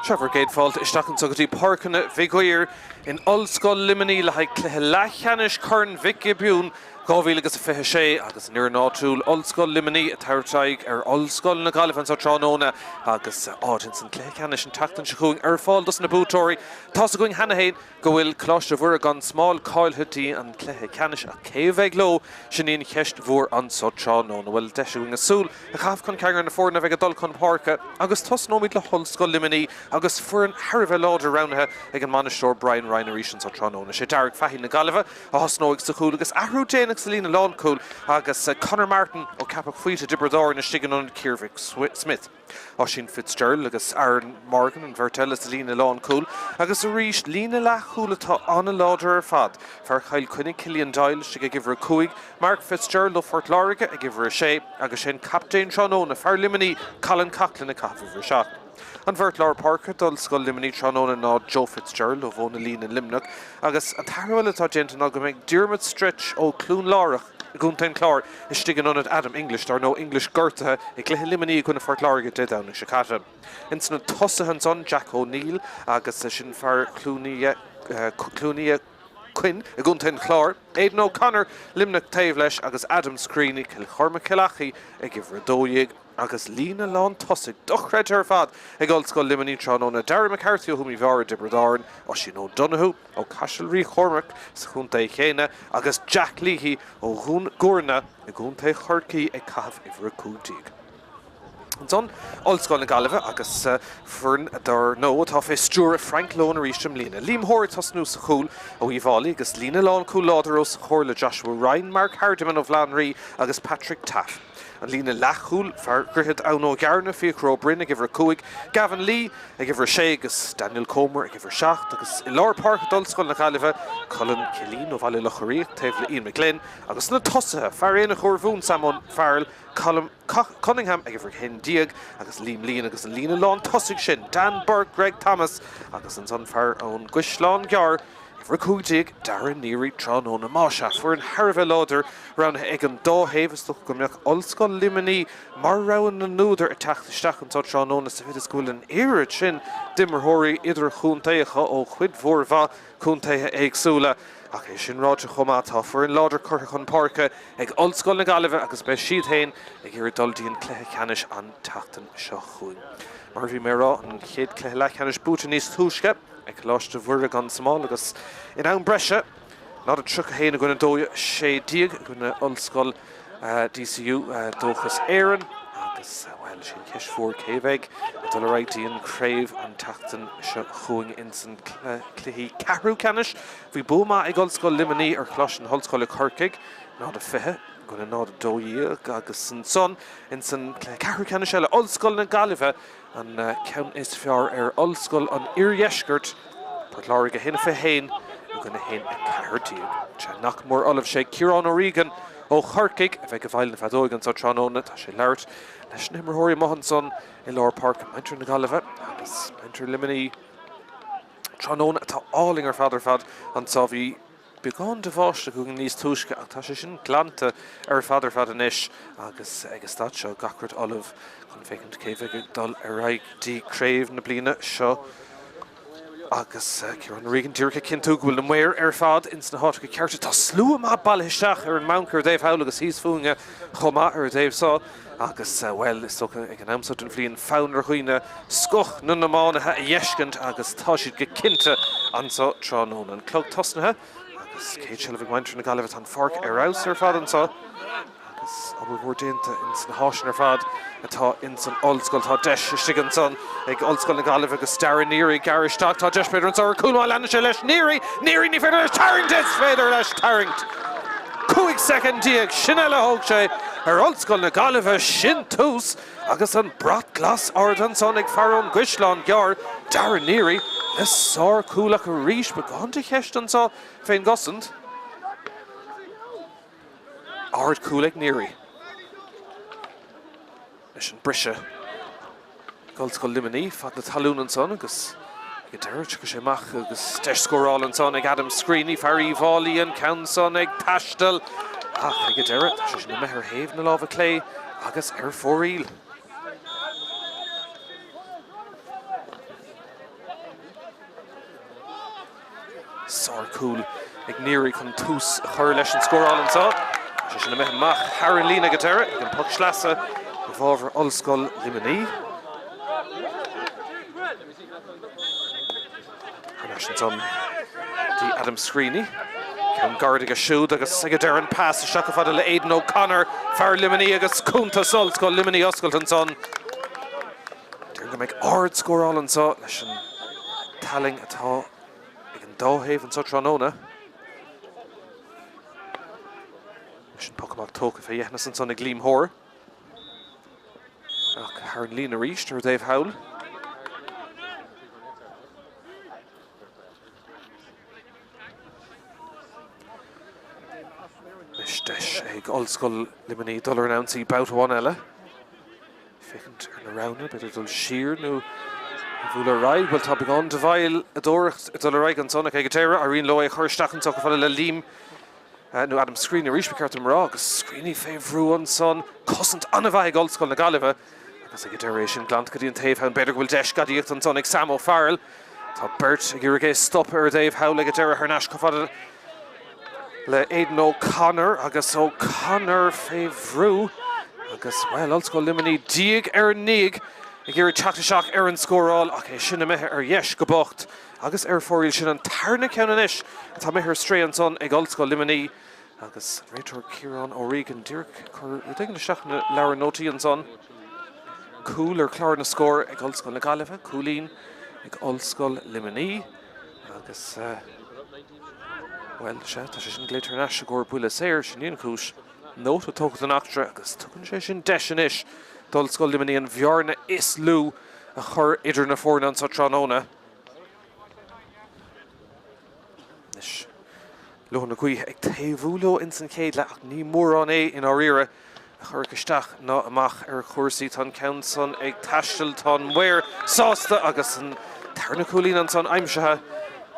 Seo bhur gcéad fáilte isteach anseo go dtí Páirceanna Mhig Uidhir in Ollscoil Luimnigh le haghaidh cluiche leathcheannais Chorn Mhic Giobúin 2026 agus an fhoireann áitiúil Ollscoil Luimnigh ag tabhairt aghaidh ar Ollscoil na Gaillimhe anseo tráthnóna agus áit ins an cluiche ceannais an tseachtain seo chugainn ar fáil dos na buaiteoirí. Tá's againn cheana féin go bhfuil Coláiste Mhuire gan Smál cáilithe dtí an cluiche ceannais ach cé a bheidh leo, sin í an cheist mhór anso tráthnóna. Bhuel, deis againn súil a chaitheamh chun cinn ar na foirne a bheidh ag dul chun páirce agus tosnóimid le hOllscoil Luimnigh agus foireann thar a bheith láidir roghnaithe ag an mbainisteoir Brian Ryan arís anso tráthnóna. Sé Darragh Fahy na Gaillimhe a thosnóidh sa chúl agus athrú déanach sa líne lánchúil agus Conor Martin ó Ceapach Faoite i dTiobraid Árann istigh in ionad Ciarmhic Smith. Oisín Fitzgerald agus Aaron Morgan an bheirt eile sa líne lánchúil agus arís líne leathchúil atá an-láidir ar fad. Fear Chill Chainnigh Killian Doyle istigh ag uimhir 5, Mark Fitzgerald ó Phort Láirge ag uimhir 6 agus sé an captaen tráthnóna, fear Luimnigh, Colin Coughlan ag caitheamh uimhir 7. An bheirt lár páirce d'Ollscoil Luimnigh tráthnóna ná Joe Fitzgerald ó Mhóin na Líne, Luimneach agus an t-athrú eile atá déanta ná go mbeidh Diarmuid Stretch ó Chluain Lárach i gContae an Chláir istigh in ionad Adam English, dar ndóigh English gortaithe i gcluiche Luimnigh i gcoinne Phort Láirge Dé Domhnaigh seo caite. Ins na tosaithe ansan, Jack O'Neill agus sin fear Chluain Chaoin i gContae an Chláir, Aidan O'Connor, Luimneach taobh leis agus Adam Screeney, Cill Chormaic Cill Achaidh ag uimhir 12. Agus líne lán tosaigh dochreidte ar fad ag Ollscoil Luimnigh tráthnóna, Darragh McCarthy ó Thuama Uí Mheára i dTiobraid Árann, Oisín O'Donoghue, ó Caiseal Rí Chormaic sa chontae chéanna agus Jack Leahy ó Dhún Gúirne i gContae Chorcaí ag caitheamh uimhir 15. Ansan, Ollscoil na Gaillimhe agus foireann dar ndóigh atá fé stiúradh Frank Lohan arís i mbliana. Liam Hoare ag tosnú sa chúl ó Uíbh Fhailí agus líne lánchúil láidir os a chomhair le Joshua Ryan, Mark Hardiman ó Bhaile Átha an Rí agus Patrick Taaffe. An líne leathchúil, fear Dhroichead Abhann Ó gCearna, Fiachra Ó Broin ag uimhir 5, Gavin Lee ag uimhir 6 agus Daniel Comer ag uimhir 7 agus i lár páirce d'Ollscoil na Gaillimhe, Colin Killeen ó Bhaile Locha Riach taobh le Ian McGlynn agus na tosaithe, fear Aonach Urmhumhan Sam Farrell, Colm Cunningham ag uimhir 11 agus Liam Lyon agus an líne lán tosaigh sin, Dan Burke, Greg Thomas agus ansan fear ón gCaisleán Gearr, Uimhir 15, Darragh Neary tráthnóna. Más ea, foireann thar a bheith láidir roghnaithe ag an dá thaobh. Is dócha go mbeadh Ollscoil Luimnigh mar rogha na n-údar ag teacht isteach anseo tráthnóna sa mhéid is go bhfuil an oiread sin d'imreoirí idirchontaeacha ó chuid mhór mhaith contaetha éagsúla. Ach é sin ráite chomh maith, tá foireann láidir curtha chun páirce ag Ollscoil na Gaillimhe agus beidh siad féin ag iarraidh dul dtí an cluiche ceannais an tseachtain seo chugainn. Mar a bhí mé a rá, an chéad cluiche leathcheannais buaite níos túisce. ag Coláiste Mhuire gan Smál agus in am breise, 0-31 i gcoinne 2, 16 i gcoinne Ollscoil DCU, Dóchas Éireann agus, bhuel, sin ceist mhór cé a bheidh ag dul ar aghaidh dtí an chraobh an tseachtain seo chugainn ins an cluichí ceathrú ceannais. Bhí bua maith ag Ollscoil Luimnigh ar Choláiste na hOllscoile Corcaigh, 0-20 i gcoinne 0-12 agus ansan ins an cluiche ceathrú ceannais eile, Ollscoil na Gaillimhe, An ceann is fearr ar Ollscoil an Iardheiscirt, Port Láirge 1-21 i gcoinne 1-14. Sea, nach mór ullamh. Sé Ciarán O'Regan ó Chorcaigh a bheidh i bhfeighil na feadóige anseo tráthnóna. Tá sé ag labhairt leis na himreoirí amuigh ansan i lár páirce, muintir na Gaillimhe agus muintir Luimnigh tráthnóna atá álainn ar fad ar fad anseo. Bhí Beagán de bháisteach againn níos túisce ach tá sé sin glanta ar fad ar fad anois agus ag an staid seo gach rud ullamh chun féachaint cé bheidh ag dul ar aghaidh dtí craobh na bliana seo agus Ciarán Regan díreach ag cinntiú go bhfuil na maoir ar fad ins na háiteacha cearta. Tá slua maith bailithe isteach ar an mbanc ar an dtaobh thall agus thíos fúinne chomh maith ar an dtaobh seo agus, bhuel, is dócha ag an am seo den bhliain fonn ar dhaoine scoth na n-iománaithe a dh'fheiscint agus tá siad go cinnte anso tráthnóna. An clog tosnaithe agus céad seilbh ag muintir na Gaillimhe. Tá an pháirc ar fheabhas ar fad anso agus obair mhór déanta ins na háiseanna ar fad atá ins an ollscoil. Tá deis istigh ansan ag Ollscoil na Gaillimhe agus Darragh Neary ag gearradh isteach. Tá deis b'fhéidir anso ar chúl má leanann sé leis. Neary! Neary! Ní féidir leis tarraingt! Is féidir leis tarraingt! 15 soicind, sin eile a thóg sé ar Ollscoil na Gaillimhe. Sin tús agus an brat glas ard ansan ag fear ón gCaisleán Gearr, Darragh Neary, le sárchúl ach arís beagán de cheist anso fén gcosaint. Ardchúl ag Neary. Leis an briseadh ag Ollscoil Luimnigh fad na talún ansan agus ag an deireadh tiocfaidh sé amach agus deis scórála ansan ag Adam Screeney, fear Uíbh Fhailí an ceann san ag taisteal ach ag an deireadh tá sé sin imithe ar thaobh na láimhe clé agus ar fóraoil. Cúl ag Neary chun tús a chur leis an scóráil anseo. Sé sin imithe amach thar an líne ag an deireadh ag an poc sleasa i bhfabhar Ollscoil Luimnigh. Thar n-ais ansan dtí Adam Screeney. Ceann gairid aige siúd agus ag an deireadh an pas isteach chomh fada le Aidan O'Connor, fear Luimnigh agus cuntas Ollscoil Luimnigh oscailte ansan. Déarfainn go mbeidh ard-scóráil anseo leis an tallainn atá ag an dá thaobh anseo tráthnóna. Leis an poc amach tógtha fé dheithneas ansan ag Liam Hoare. Ach thar an líne arís ar an dtaobh thall. Anois deis ag Ollscoil Luimnigh dul ar an ionsaí babhta amháin eile. Féachaint ar na roghanna, b'fhéidir dul siar nó ag bualadh ar aghaidh. Bhuel tá beagán de mhoilleadóireacht ag dul ar aghaidh ansan ach ag an deireadh éiríonn leo é a chur isteach anseo chomh fada le Liam nó Adam Screeney arís, ba cheart dom a rá, agus Screeney fé bhrú ansan. Cosaint an-mhaith ag Ollscoil na Gaillimhe agus ag an deireadh é sin glanta go dtí an taobh thall. B'fhéidir go bhfuil deis gadaíochta ansan ag Sam O'Farrell. Tá beirt ag iarraidh é a stopadh ar an dtaobh thall ag an deireadh thar n-ais chomh fada le Aidan O'Connor agus O'Connor fé bhrú agus, bhuel, Ollscoil Luimnigh diaidh ar ndiaidh ag iarraidh teacht isteach ar an scóráil ach é sin imithe ar dheis go bocht. Agus ar fóraoil, sin an tarna ceann anois atá imithe ar strae ansan ag Ollscoil Luimnigh agus an réiteoir Ciarán O'Regan díreach ag cur rud éigin isteach ina leabhar nótaí ansan. Cúl ar chlár na scór ag Ollscoil na Gaillimhe, cúilín ag Ollscoil Luimnigh agus, bhuel, sea, tá sé sin glaoite thar n-ais i gcomhair buille saor, sin í an chúis. Nóta tógtha den eachtra agus tugann sé sin deis anois d'Ollscoil Luimnigh an bhearna is lú a chur idir na foirne anso tráthnóna. Anois, luath na gaoithe ag taobhú leo ins an chéad leath ach ní mórán é i ndáiríre a chuirfeadh isteach ná amach ar chúrsaí. Tá an ceann san ag taisteal, tá an maor sásta agus an tarna cúilín ansan aimsithe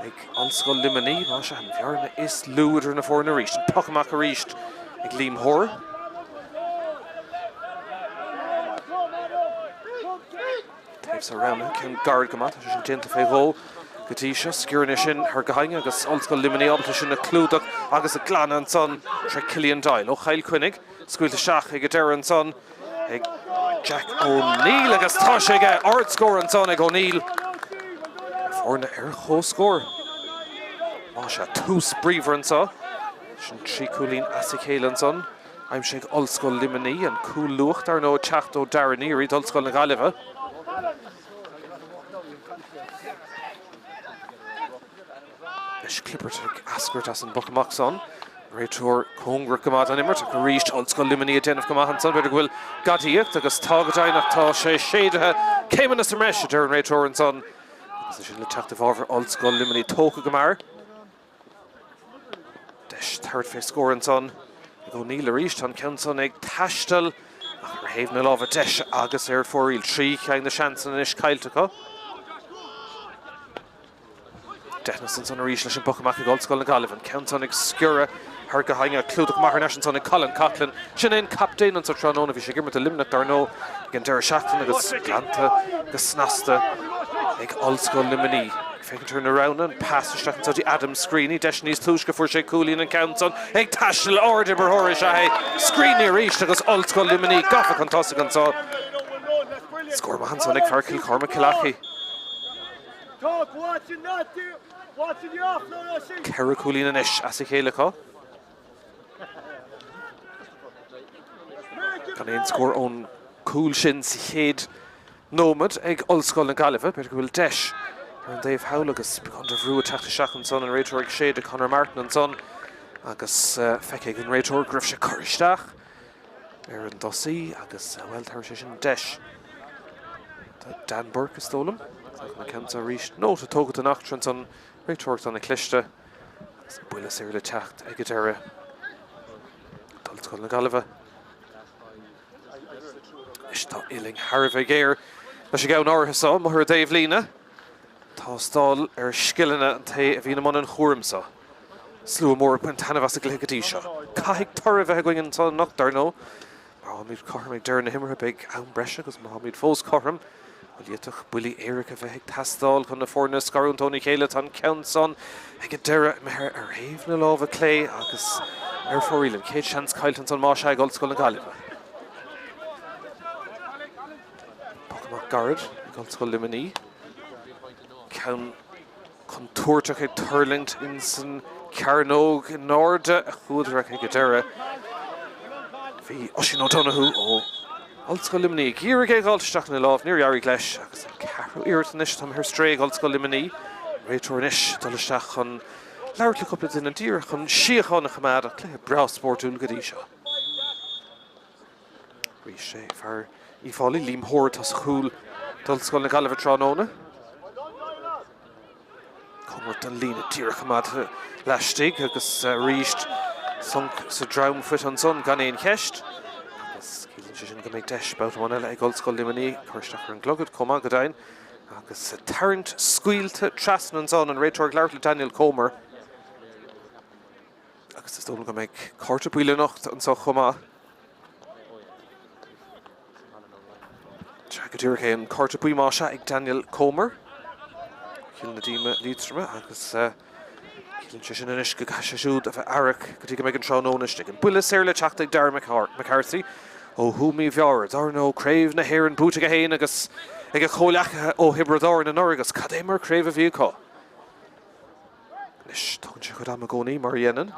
ag Ollscoil Luimnigh. Más ea, an bhearna is lú idir na foirne arís. An poc amach arís ag Liam Hoare. Taobh seo roghnaithe, ceann gairid go maith, tá sé sin déanta fé dhó go dtí seo. Sciorrann é sin thar go hainge agus Ollscoil Luimnigh ábalta sin a chlúdach agus a ghlanadh ansan tré Cillian Doyle ó Chill Chainnigh. Scaoilte isteach ag an deireadh ansan ag Jack O'Neill agus tá sé aige! Ardscór ansan ag O'Neill. Na foirne ar comhscór. Más ea, tús bríomhar anso. Sin 3 cúilín as a chéile ansan. Aimsithe ag Ollscoil Luimnigh, an cúl luath dar ndóigh ag teacht ó Darren Neary d'Ollscoil na Gaillimhe. Anois clibirt ag eascairt as an bpoc amach san. Réiteoir cóngarach go maith don imirt ach arís Ollscoil Luimnigh ag déanamh go maith ansan. B'fhéidir go bhfuil gadaíocht agus tá go deimhin ach tá sé séidithe céimeanna sa mbreis a deir an réiteoir ansan. Agus é sin le teacht i bhfabhar Ollscoil Luimnigh tógtha go mear. Deis tabhairt fé scór ansan ag O'Neill arís. Tá an ceann san ag taisteal ach ar thaobh na láimhe deise agus ar fóraoil. 3 cheann de seansanna anois caillte acu. Deichneas ansan arís leis an bpoc amach ag Ollscoil na Gaillimhe. An ceann san ag sciorradh thar go hainge. Clúdach maith thar n-ais ansan ag Colin Coughlan. Sin é an captaen anso tráthnóna. Bhí sé ag imirt do Luimneach dar ndóigh ag an deireadh seachtaine agus glanta go snasta ag Ollscoil Luimnigh. Ag féachaint ar na roghanna, an pas isteach anso dtí Adam Screeney. Deis níos túisce fuair sé cúilín an ceann san ag taisteal ard-imreoir is ea é Screeney arís agus Ollscoil Luimnigh gafa chun tosaigh anso. Scór maith ansan ag fear Chill Chormaic Cill Achaidh. 4 cúilín anois as a chéile acu. Gan aon scór ón gcúl sin sa chéad nóiméad ag Ollscoil na Gaillimhe. B'fhéidir go bhfuil deis ar an dtaobh thall agus beagán de bhrú ag teacht isteach ansan, an réiteoir ag séideadh Conor Martin ansan agus feicthe ag an réiteoir go raibh sé curtha isteach ar an dtosaí agus, bhuel, tabharfaidh sé sin deis do Dan Burke, is dóigh liom. An ceann seo arís. Nóta tógtha den eachtra ansan, réiteoireacht an-chliste. Agus buille saor le teacht ag an deireadh d'Ollscoil na Gaillimhe. Anois tá uillinn thar a bheith géar leis an gceann áirithe seo, amuigh ar an dtaobhlíne. Tástáil ar scileanna an té a bhíonn i mbun an chúraim seo. Slua mór ag baint taitneamh as an gcluiche go dtí seo. Caithfidh toradh a bheith againn anseo anocht, dar ndóigh. Má táimid cothrom ag deireadh na himeartha beidh am breise agus má táimid fós cothrom. Bhuel, d'fhéadfadh buillí éirice a bheith ag teastáil chun na foirne a scarúint óna chéile. Tá an ceann san ag an deireadh imithe ar thaobh na láimhe clé agus ar fóraoil. An chéad seans caillte ansan más ea ag Ollscoil na Gaillimhe. Poc amach gairid ag Ollscoil Luimnigh. Ceann contúirteach ag tuirlingt insan chearnóg in airde a chuadar ach ag an deireadh bhí Oisín O'Donoghue ó Ollscoil Luimnigh ag iarraidh é a dh'fháilt isteach ina lámh, níor éirigh leis agus an ceathrú iarracht anois atá imithe ar strae ag Ollscoil Luimnigh. An réiteoir anois ag dul isteach chun labhairt le cúpla duine díreach chun síocháin a choimeád ach cluiche breá spórtúil go dtí seo. Arís é fear Uíbh Fhailí, Liam Hoare atá sa chúl d'Ollscoil na Gaillimhe tráthnóna. Cóngarach don líne díreach coimeádta laistigh agus arís sonc sa dramfhoite ansan gan aon cheist. Agus ciallaíonn sé sin go mbeidh deis babhta amháin eile ag Ollscoil Luimnigh cur isteach ar an gclogad chomh maith go deimhin. Agus tarraingt scaoilte trasna ansan, an réiteoir ag labhairt le Daniel Comer. Agus is dóigh liom go mbeidh cárta buí le nochtadh anseo chomh maith. Sea, go díreach é an cárta buí más ea ag Daniel Comer. Cill na Díoma Liatroma agus ciallaíonn sé sin anois go gcaithfidh sé siúd a bheith aireach go dtí go mbeidh an tráthnóna istigh. An buille saor le teacht ag Darragh McCarthy ó Thuaim Uí Bheára. Dar ndóigh, Craobh na hÉireann buaite aige féin agus ag a chomhleacaithe ó Thiobraid Árann anuraidh agus cad é mar chraobh a bhí acu. Anois, tógann sé a chuid ama i gcónaí, mar a dhéanann.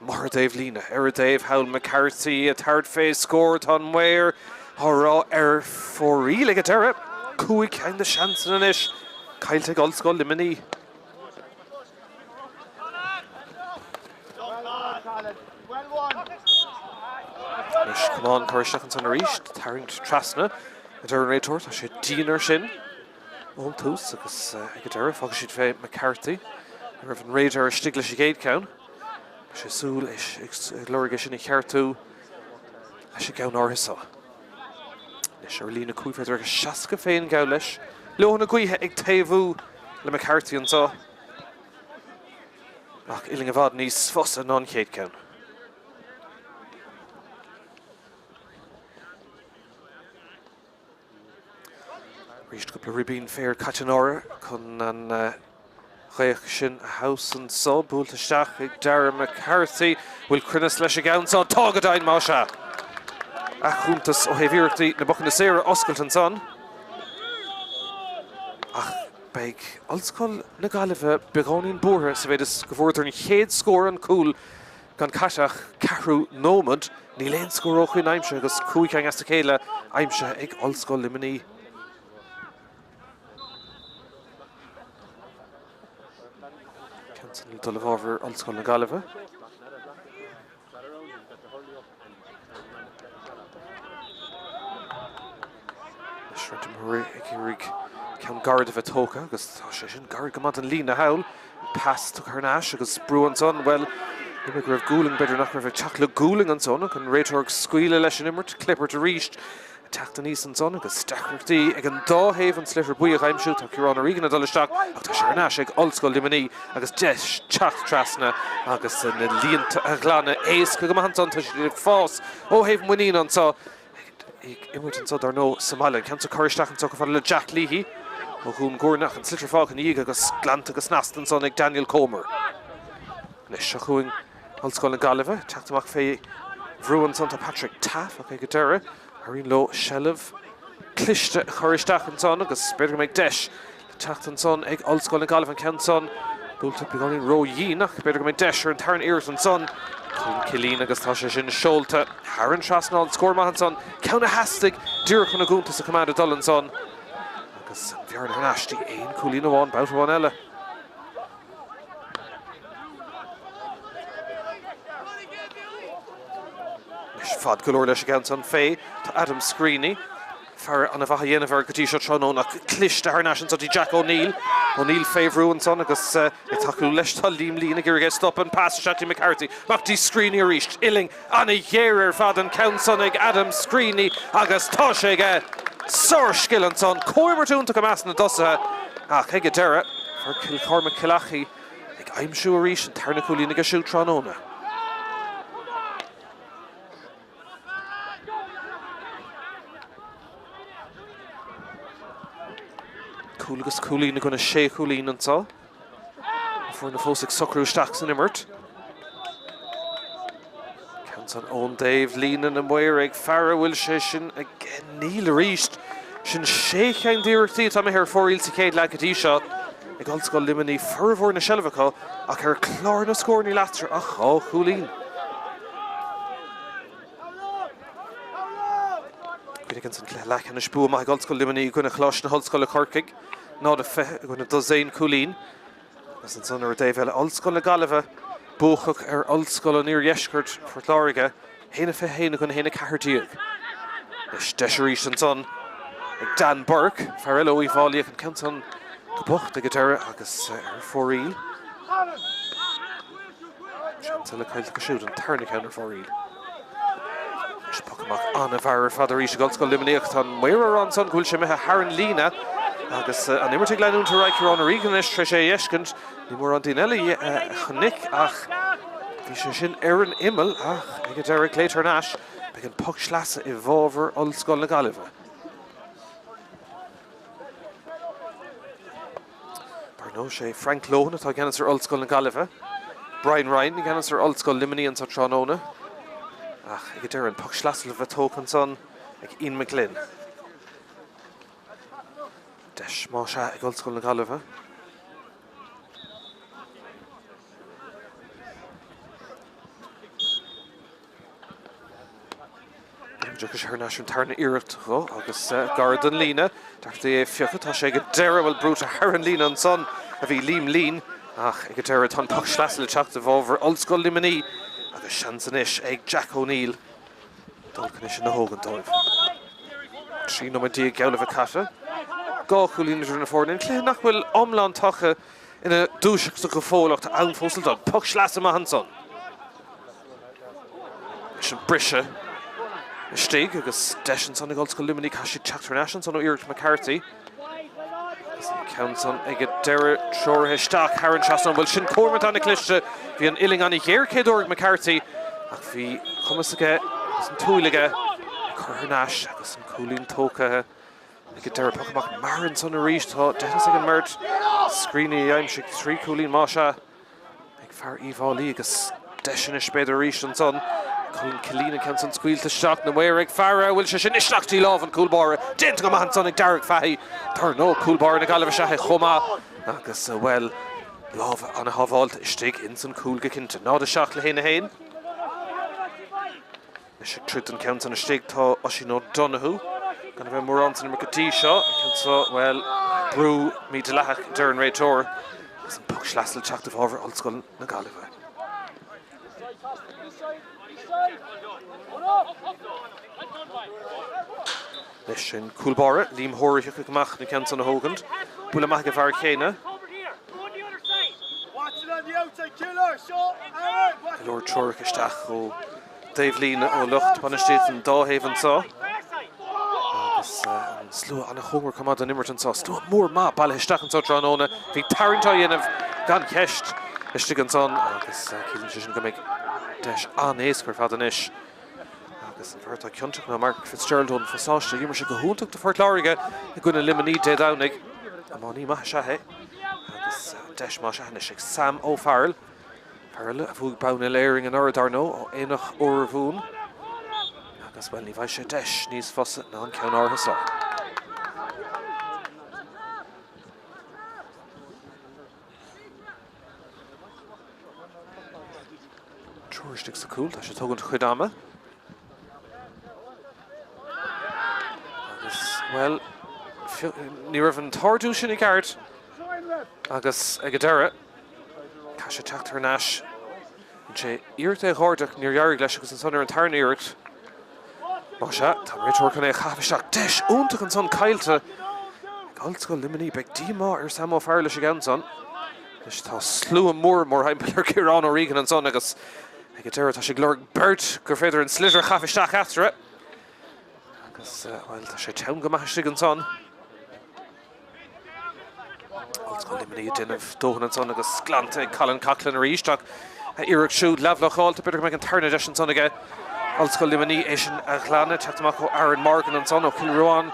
Amuigh ar an dtaobhlíne, ar an dtaobh thall McCarthy ag tabhairt fé scór, tá an maor á rá ar fóraoil ag an deireadh. 5 ceann de sheansanna anois caillte ag Ollscoil Luimnigh. Anois camán curtha isteach ansan arís, tarraingt trasna, a deir an réiteoir, tá sé dian air sin. ón tús agus ag an deireadh fágfaidh siad fé McCarthy a raibh an radar istigh leis an gcéad cheann. Beidh sé súil ag lorg é sin a cheartú leis an gceann áirithe seo. Anois ar líne 5 mhéadar agus 60 féin geall leis. Leoithne na gaoithe ag taobhú le McCarthy anseo ach uillinn i bhfad níos fusa ná an chéad cheann. Arís cúpla ribín féir caite in airde chun an ghaoth sin a thomhas anso. Buailte isteach ag Darragh McCarthy. Bhfuil cruinneas leis an gceann seo? Tá go deimhin, más ea. Athchuntas ó thaobh iarrachtaí na bpocanna saora a oscailt ansan. Ach beidh Ollscoil na Gaillimhe beagáinín buartha sa mhéid is go bhfuaireadar an chéad scór, an cúl, Gan caite ach ceathrú nóiméad, níl aon scór ó shoin aimsithe agus 5 cheann as a chéile aimsithe ag Ollscoil Luimnigh. Ceann san ag dul i bhfabhar Ollscoil na Gaillimhe. Anois roinnt imreoirí ag iarraidh ceann gairid a bheith tógtha agus tá sé sin gairid go maith don líne thall. Pas tugtha thar n-ais agus brú ansan, bhuel, ní go raibh gualainn, b'fhéidir nach raibh ag teacht le gualainn ansan ach an réiteoir ag scaoileadh leis an imirt, Clippert arís ag teacht aníos ansan agus deacrachtaí ag an dá thaobh an sliotar buí a aimsiú. Tá Ciarán O'Regan ag dul isteach ach tá sé thar n-ais ag Ollscoil Luimnigh agus deis teacht trasna agus na líonta a ghlanadh éasca go maith ansan. Tá siad ag fás ó thaobh muiníne anso. Ag imirt anso dar ndóigh sa mbaile. An ceann seo curtha isteach anso chomh fada le Jack Leahy ó Dhún Gúirne ach an sliotar fágtha ina dhiaidh agus glanta go snasta ansan ag Daniel Comer. Anois seo chugainn Ollscoil na Gaillimhe. Teacht amach fé bhrú ansan tá Patrick Taaffe ach ag an deireadh éiríonn leo seilbh cliste a chur isteach ansan agus b'fhéidir go mbeidh deis le teacht ansan ag Ollscoil na Gaillimhe an ceann san buailte beagáinín ró-dhian ach b'fhéidir go mbeidh deis ar an tarna iarracht ansan. Colm Killeen agus tá sé sin seolta thar an trasnán. Scór maith ansan, ceann a theastaigh díreach chun a gcuntas a choimeád ag dul ansan agus an bhearna thar n-ais dtí aon chúilín amháin, babhta amháin eile. Anois fad go leor leis an gceann san fé. Tá Adam Screeney, faire an-mhaith a dhéanamh air go dtí seo tráthnóna ach cliste thar n-ais anso dtí Jack O'Neill. O'Neill fé bhrú ansan agus ag tacú leis tá Liam Leen ag iarraidh é a stop. An pas isteach dtí McCarthy. Amach dtí Screeney arís. Uillinn an-ghéar ar fad an ceann san ag Adam Screeney agus tá sé aige. Sár-scil ansan. Comhimirt iontach i measc na dtosaithe ach ag an deireadh, fear Cill Chormaic Cill Achaidh ag aimsiú arís an tarna cúilín aige siúd tráthnóna. Cúl agus cúilín i gcoinne sé chúilín anseo. Na foirne fós ag socrú isteach san imirt. Ceann san ón dtaobh líne na maoir ag faire bhfuil sé sin aige? Níl arís. Sin sé cheann d'iarrachtaí atá imithe ar fóraoil sa chéad leath go dtí seo ag Ollscoil Luimnigh. Formhór na seilbhe acu ach ar chlár na scór níl eatarthu ach dhá chúilín. Cuimhnigh ansan cluiche leathcheannais bua maith ag Ollscoil Luimnigh i gcoinne Choláiste na hOllscoile Corcaigh, 0-20 i gcoinne dosaen cúilín. Agus ansan ar an dtaobh eile Ollscoil na Gaillimhe buacach ar Ollscoil an Iardheiscirt, Phort Láirge, 1-21 i gcoinne 1-14. Anois deis arís ansan ag Dan Burke, fear eile ó Uíbh Fhailí ach an ceann san go bocht ag an deireadh agus ar fóraoil. Seans eile caillte acu siúd, an tarna ceann ar fóraoil. Anois poc amach an-mhear ar fad arís ag Ollscoil Luimnigh ach tá an maor ag rá ansan go bhfuil sé imithe thar an líne agus an imirt ag leanúint ar aghaidh Ciarán O'Regan anois tar éis é a fheiscint. Ní mórán daoine eile a chonaic ach bhí sé sin ar an imeall ach ag an deireadh glaoite thar n-ais. Beidh an poc sleasa i bhfabhar Ollscoil na Gaillimhe. Dar ndóigh, sé Frank Lohan atá i gceannas ar Ollscoil na Gaillimhe, Brian Ryan i gceannas ar Ollscoil Luimnigh anso tráthnóna. Ach ag an deireadh, an poc sleasa le bheith tógtha ansan ag Ian McGlynn. Deis más ea ag Ollscoil na Gaillimhe. Dtiocfaidh sé thar n-ais an tarna iarracht dho agus gar don líne. Dearcadh é a phiocadh. Tá sé ag an deireadh, bhuel brúite thar an líne ansan a bhí Liam Leen ach ag an deireadh tá an poc sleasa le teacht i bhfabhar Ollscoil Luimnigh agus seans anois ag Jack O'Neill dul chun é sin a thógaint dóibh. 13 nóiméad geall le bheith caite. Dhá chúilín idir na foirne. An cluiche nach bhfuil iomlán tagtha ina dúiseacht go fóill ach tá am fós le dul. Poc sleasa maith ansan. Leis an briseadh istigh agus deis ansan ag Ollscoil Luimnigh caithfidh siad teacht thar n-ais ansan ó iarracht McCarthy. Agus an ceann san ag an deireadh treoraithe isteach thar an trasnán. Bhuel sin comhartha an-chliste. Bhí an uillinn an-ghéar chéad uair ag McCarthy ach bhí cumas aige agus an tsúil aige cur thar n-ais agus an cúilín tógtha ag an deireadh. Poc amach mear ansan arís. Tá deicheanna ag an mbeirt. Screeney a d'aimsigh 3 chúilín más ea. Ag fear Uíbh Fhailí agus deis anois b'fhéidir arís ansan. Colin Killeen an ceann san scaoilte isteach na maoir ag faire an bhfuil sé sin isteach dtí lámh an cúl báire. Déanta go maith ansan ag Darragh Fahy. Dar ndóigh cúl báire na Gaillimhe is ea é chomh maith agus bhuel lámh ana-shábháilte istigh ins an cúl go cinnte. 0-7 le 1-1. Anois ag troid don ceann san istigh tá Oisín O'Donoghue, gan a bheith mórán san imirt go dtí seo. An ceann seo, bhuel, brú mídhleathach, a deir an réiteoir, agus an poc sleasa le teacht i bhfabhar Ollscoil na Gaillimhe. Anois sin cúl báire, Liam Hoare a thiocfaidh amach an ceann san a thógaint. Buille maith ag an bhfear chéanna. Go leor treoracha isteach ó dtaobhlíne ó lucht bainistíochta an dá thaobh anseo. Agus an slua an-chóngarach chomh maith don imirt anseo. Slua mór maith bailithe isteach anseo tráthnóna. Bhí tarraingt á dhéanamh gan cheist istigh ansan agus ciallaíonn sé sin go mbeidh deis an-éasca ar fad anois. Agus an fear atá ciontach ná Mark Fitzgerald ón Phasáiste. D'imir sé go hiontach do Phort Láirge i gcoinne Luimnigh Dé Domhnaigh. Iománaí maith is ea é. Agus an deis más ea anois ag Sam O'Farrell. Fear eile a bhuaigh bonn uile-Éireann anuraidh dar ndóigh ó Aonach Urmhumhan. Agus, bhuel, ní bhfaighidh sé deis níos fusa ná an ceann áirithe seo. Triúr istigh sa cúl, tá sé ag tógaint a chuid ama. Agus, bhuel, ní raibh an t-ardú sin i gceart agus ag an deireadh, caithfidh sé teacht thar n-ais. Rinne sé iarracht é a dh'ardú, níor éirigh leis agus ansan ar an tarna iarracht, más ea, tá an réiteoir chun é a chaitheamh isteach. Deis iontach ansan caillte ag Ollscoil Luimnigh. Beidh díomá ar Sam O'Farrell leis an gceann san. Anois tá slua mór mórthimpeall ar Ciarán O'Regan ansan agus ag an deireadh tá sé ag lorg beirt gur féidir an sliotar a chaitheamh isteach eatarthu. Agus, bhuel, tá sé teann go maith istigh ansan. Ollscoil Luimnigh ag déanamh dóthain ansan agus glanta ag Colin Coughlan arís ach a iarracht siúd leathbhlocáilte. B'fhéidir go mbeidh an tarna deis ansan aige Ollscoil Luimnigh é sin a ghlanadh. Teacht amach ó Aaron Morgan ansan ó Chill Ruáin.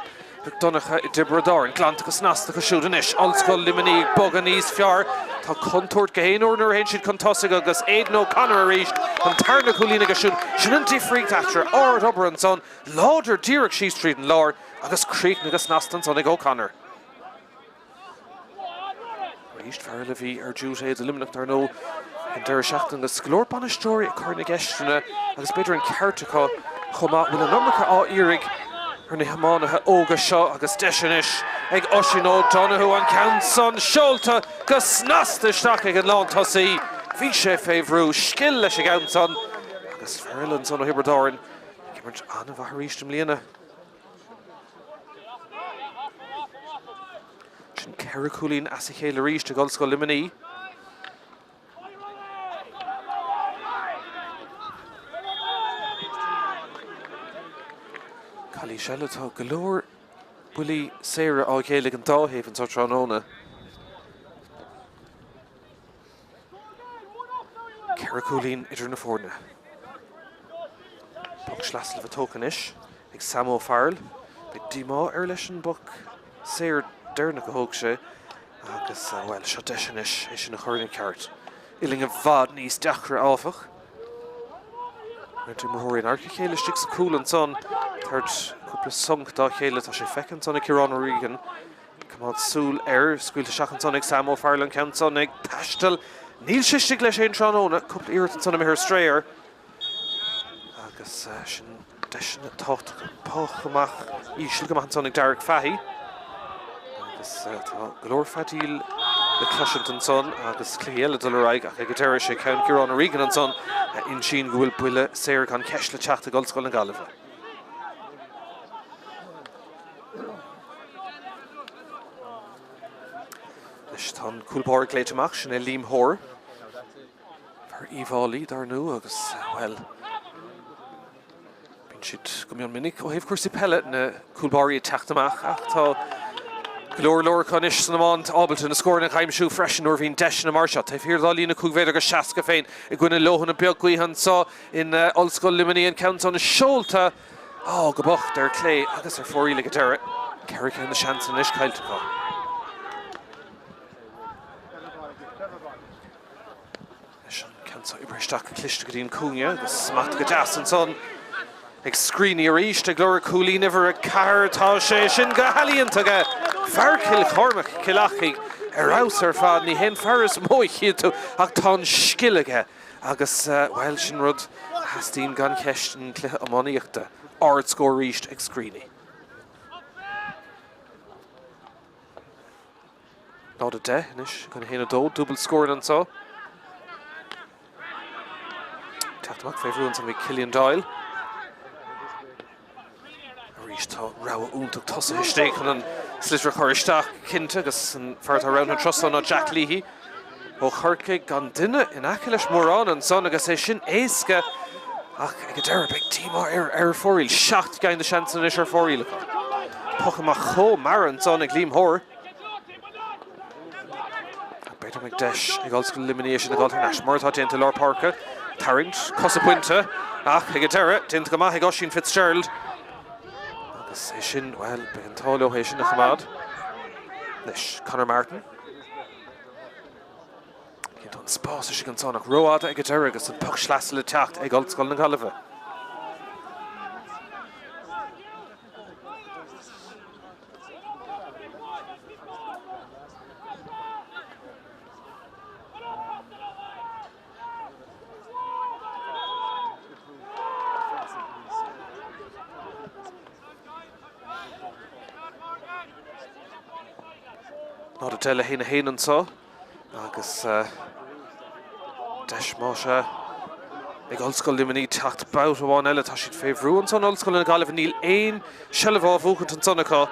Mhic Donncha i dTiobraid Árann. Glanta go snasta acu siúd anois. Ollscoil Luimnigh ag bogadh níos fearr. Tá contúirt gach aon uair nuair a théann siad chun tosaigh agus Aidan O'Connor arís, an tarna cúilín aige siúd. Sin an difríocht eatarthu. Ard-obair ansan, láidir díreach síos tríd an lár agus críochnaithe go snasta ansan ag O'Connor. Arís, fear eile a bhí ar duty do Luimneach, dar ndóigh, an deireadh seachtaine agus go leor bainisteoirí ag cur na gceisteanna agus b'fhéidir an ceart acu chomh maith. Bhfuil an iomarca á iarraidh ar na hiománaithe óga seo agus deis anois ag Oisín O'Donoghue an ceann san seolta go snasta isteach ag an lántosaí. Bhí sé fé bhrú, scil leis an gceann san agus fear eile ansan ó Thiobraid Árann ag imirt an-mhaith arís i mbliana. Sin 4 cúilín as a chéile arís ag Ollscoil Luimnigh. Calaois eile, tá go leor buillí saora á ghéilleadh ag an dá thaobh anseo tráthnóna. 4 cúilín idir na foirne. Poc sleasa le bheith tógtha anois ag Sam O'Farrell. Beidh díomá air leis an bpoc saor deireanach a thóg sé agus, bhuel, seo deis anois é sin a chur ina cheart. Uillinn i bhfad níos deacra, áfach. Roinnt imreoirí in adharca a chéile istigh sa chúl ansan. Tabhairt cúpla sonc dá chéile. Tá sé feicthe ansan ag Ciarán O'Regan. Coimeád súil air. Scaoilte isteach ansan ag Sam O'Farrell an ceann san ag taisteal. Níl sé istigh leis aon tráthnóna. Cúpla iarracht ansan imithe ar strae air. Agus sin deiseanna tábhachtacha. Poc amach íseal go maith ansan ag Derek Fahy. Agus tá go leor feadaíl le cloisint ansan agus cluichí eile dul ar aghaidh ach ag an deireadh sé ceann Ciarán O'Regan ansan a insíonn go bhfuil buille saor gan cheist le teacht ag Ollscoil na Gaillimhe. Anois tá an cúl báire glaoite amach, sin é Liam Hoare. Fear Uíbh Fhailí, dar ndóigh, agus, bhuel, bíonn siad go mion minic ó thaobh cúrsaí peile, na cúl báirí ag teacht amach ach tá go leor leor acu anois san iomáint ábalta na scóranna a aimsiú freisin nuair a bhíonn deiseanna mar seo. Taobh thiar dá líne 5 mhéadar go 60 féin i gcoinne leoithne beag gaoithe anseo in Ollscoil Luimnigh, an ceann san seolta Á, go bocht, ar clé agus ar fóraoil ag an deireadh. 4 ceann de sheansanna anois caillte acu. Leis an ceann seo oibrithe isteach go cliste go dtí an cúinne agus smachtaithe go deas ansan ag Screeney arís ag lorg cúilín uimhir 4. Tá sé sin go healaíonta aige. Fear Chill Chormaic, Cill Achaidh, ar fheabhas ar fad. Ní hé an fear is mó a chíonn tú ach tá an scil aige. Agus, bhuel, sin rud a theastaíonn gan cheist in cluiche iománaíochta. Ardscór arís ag Screeney. 0-10 anois i gcoinne 1-2, dúbailt scóranna anseo. Teacht amach fé bhrú ansan bhí Cillian Doyle. Arís tá rogha iontach tosaithe istigh chun an sliotar a chur isteach cinnte agus an fear atá roghnaithe an tráth so ná Jack Leahy ó Chorcaigh gan duine in aice leis mórán ansan agus é sin éasca ach ag an deireadh beidh díomá air ar fóraoil. 7 gceann de sheansanna anois ar fóraoil acu. Poc amach chomh mear ansan ag Liam Hoare. B'fhéidir go mbeidh deis ag Ollscoil Luimnigh é sin a dhul thar n-ais, mar atá déanta i lár páirce. Tarraingt, cosa bainte, ach ag an deireadh, déanta go maith ag Oisín Fitzgerald. Agus é sin, bhuel, beidh an t-ádh leo é sin a choimeád. Anois, Conor Martin. Tá an spás istigh ansan ach rófhada ag an deireadh agus an poc sleasa le teacht ag Ollscoil na Gaillimhe. 0-10 le 1-1 anseo. Agus deis más ea ag Ollscoil Luimnigh teacht babhta amháin eile. Tá siad fé bhrú ansan, Ollscoil na Gaillimhe. Níl aon seilbh á bhuachaint ansan acu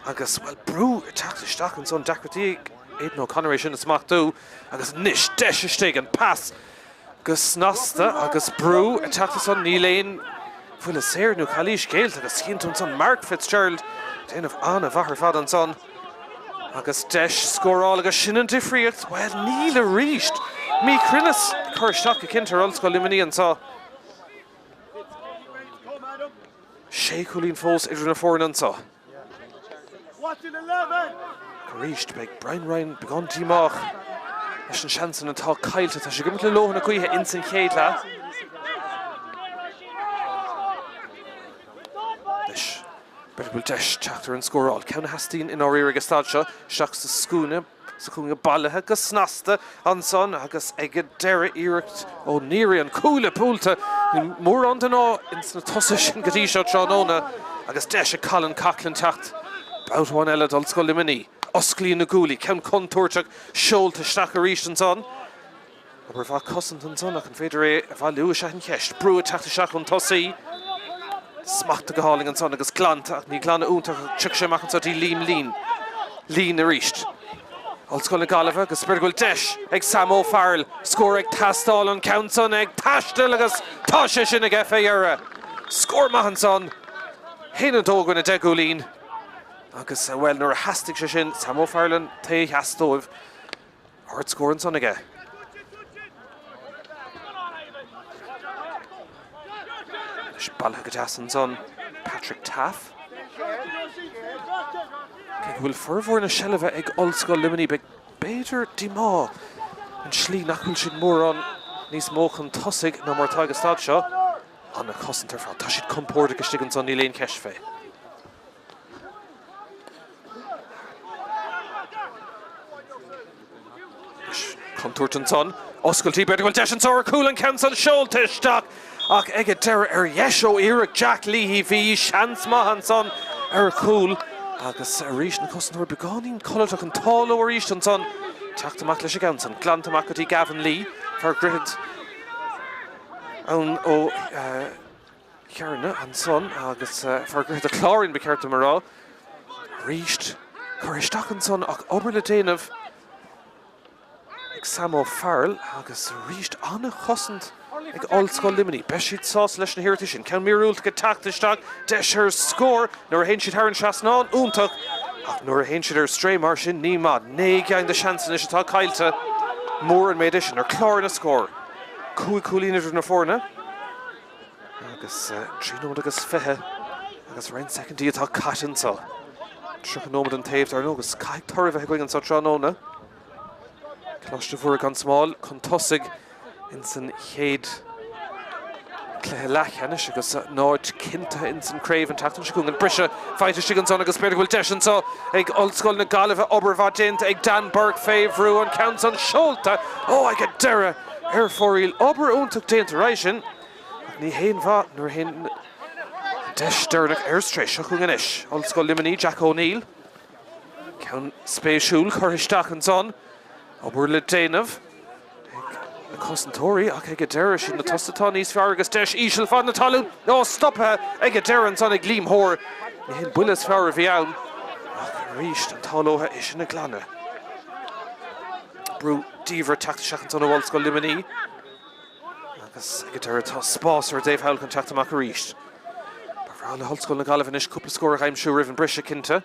agus, bhuel, brú ag teacht isteach ansan. Deacrachtaí ag Aidan O'Connor é sin a smachtú agus anois deis istigh, an pas go snasta agus brú ag teacht ansan. Níl aon bhuille saor nó calaois géillte agus tchíonn tú ansan Mark Fitzgerald ag déanamh an-mhaith ar fad ansan. Agus deis scórála agus sin an difríocht, bhuel, níl arís! Míchruinneas ag cur isteach go cinnte ar Ollscoil Luimnigh anseo. Sé chúilín fós idir na foirne anseo. Arís beidh Brian Ryan beagán díomách leis an seans san atá caillte. Tá sé ag imirt le lótha na gaoithe ins an chéad leath. Anois, b'fhéidir go bhfuil deis teacht ar an scóráil. Ceann a theastaíonn i ndáiríre ag an staid seo, isteach sa scuaine. sa chúinne bailithe go snasta ansan agus ag an deireadh iarracht ó Neary an cuaille buailte. Níl mórán den ádh ins na tosaithe sin go dtí seo tráthnóna agus deis ag Colin Coughlan teacht babhta amháin eile d'Ollscoil Luimnigh. Osclaíonn na guaillí, ceann contúirteach seolta isteach arís ansan. Obair mhaith cosanta ansan ach an féidir é a bhailiú is ea an cheist. Brú ag teacht isteach ón tosaí. Smachta go hálainn ansan agus glanta ach ní glanadh iontach ach tiocfaidh sé amach anso dtí Liam Leen. Leen arís. Ollscoil na Gaillimhe agus b'fhéidir go bhfuil deis ag Sam O'Farrell. Scór ag teastáil an ceann san ag taisteal agus tá sé sin aige fé dheireadh. Scór maith ansan. 1-2 i gcoinne 10 gcúilín agus, bhuel, nuair a theastaigh sé sin, Sam O'Farrell an té a sheas dóibh. Ardscór ansan aige. Anois bailithe go deas ansan Patrick Taaffe. Cé go bhfuil formhór na seilbhe ag Ollscoil Luimnigh, beidh b'fhéidir díomá an tslí nach bhfuil siad mórán níos mó chun tosaigh ná mar atá ag an staid seo. An-chosaint ar fad. Tá siad compordach istigh ansan, níl aon cheist fé. Contúirt ansan. Oscailtí, b'fhéidir go bhfuil deis anso ar chúl an ceann san seolta isteach ach ag an deireadh ar dheis ó iarracht Jack Leahy bhí seans maith ansan ar chúl agus arís na cosantóirí beagáinín codlatach an t-ádh leo arís ansan teacht amach leis an gceann san. Glanta amach go dtí Gavin Lee, fear Dhroichead ann ó Chearna ansan agus fear Dhroichead a' Chláirín ba cheart dom a rá. Arís curtha isteach ansan ach obair le déanamh ag Sam O'Farrell agus arís an-chosaint ag Ollscoil Luimnigh. Beidh siad sásta leis na hiarrachtaí sin. Ceann míorúilteach ag teacht isteach, deis ar scór nuair a théann siad thar an trasnán, iontach, ach nuair a théann siad ar strae mar sin, ní maith. 9 gceann de sheans anois atá caillte. Mór an méid é sin ar chlár na scór. 5 chúilín idir na foirne. Agus 3 nóiméad agus 20 agus roinnt soicindí atá caite anseo. 30 nóiméad an taobh dar ndóigh agus caithfidh toradh a bheith againn anseo tráthnóna. Coláiste Mhuire gan Smál chun tosaigh ins an chéad cluiche leathcheannais agus a n-áit cinntithe ins an craobh an tseachtain seo chugainn. An briseadh faighte istigh ansan agus b'fhéidir go bhfuil deis anseo ag Ollscoil na Gaillimhe obair mhaith déanta ag Dan Burke fé bhrú an ceann san seolta ó ag an deireadh ar fóraoil. Obair iontach déanta roimhe sin ach ní haon mhaith nuair a théann an deis deireanach ar strae. Seo chugainn anois Ollscoil Luimnigh, Jack O'Neill. Ceann spéisiúil curtha isteach ansan. Obair le déanamh ag na cosantóirí ach ag an deireadh siad na tosaithe atá níos fearr agus deis íseal fad na talún ó stoptha ag an deireadh ansan ag Liam Hoare. Ní hé an buille is fearr a bhí ann ach arís an t-ádh leo é sin a ghlanadh. Brú diamhair ag teacht isteach ansan ó Ollscoil Luimnigh agus ag an deireadh tá spás ar an dtaobh thall chun teacht amach arís. Ba bhreá le hOllscoil na Gaillimhe anois cúpla scór a aimsiú roimh an briseadh cinnte.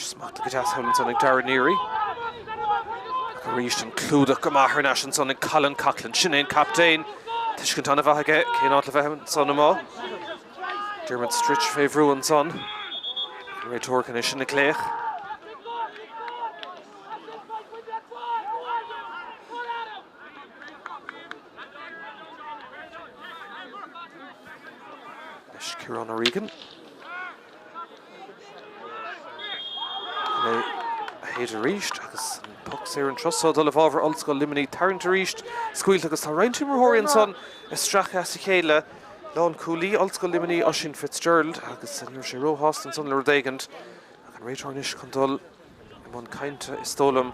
Smachtaithe go deas thall ansan ag Darren Neary. Ach arís an clúdach go maith thar n-ais ansan ag Colin Coughlan. Sin é an captaen. Tuiscint an-mhaith aige cén áit le bheith ansan amuigh. Diarmuid Stritch fé bhrú ansan. An réiteoir chun é sin a ghlaoch. Anois Ciarán O'Regan. É a shéideadh arís agus an poc saor an turas seo dul i bhfabhar Ollscoil Luimnigh tarraingt arís scaoilte agus tá roinnt imreoirí ansan ag stracadh as a chéile. Lánchúlaí Ollscoil Luimnigh Oisín Fitzgerald agus ní raibh sé róshásta ansan le rud éigint ach an réiteoir anois chun dul i mbun cainte is dóigh liom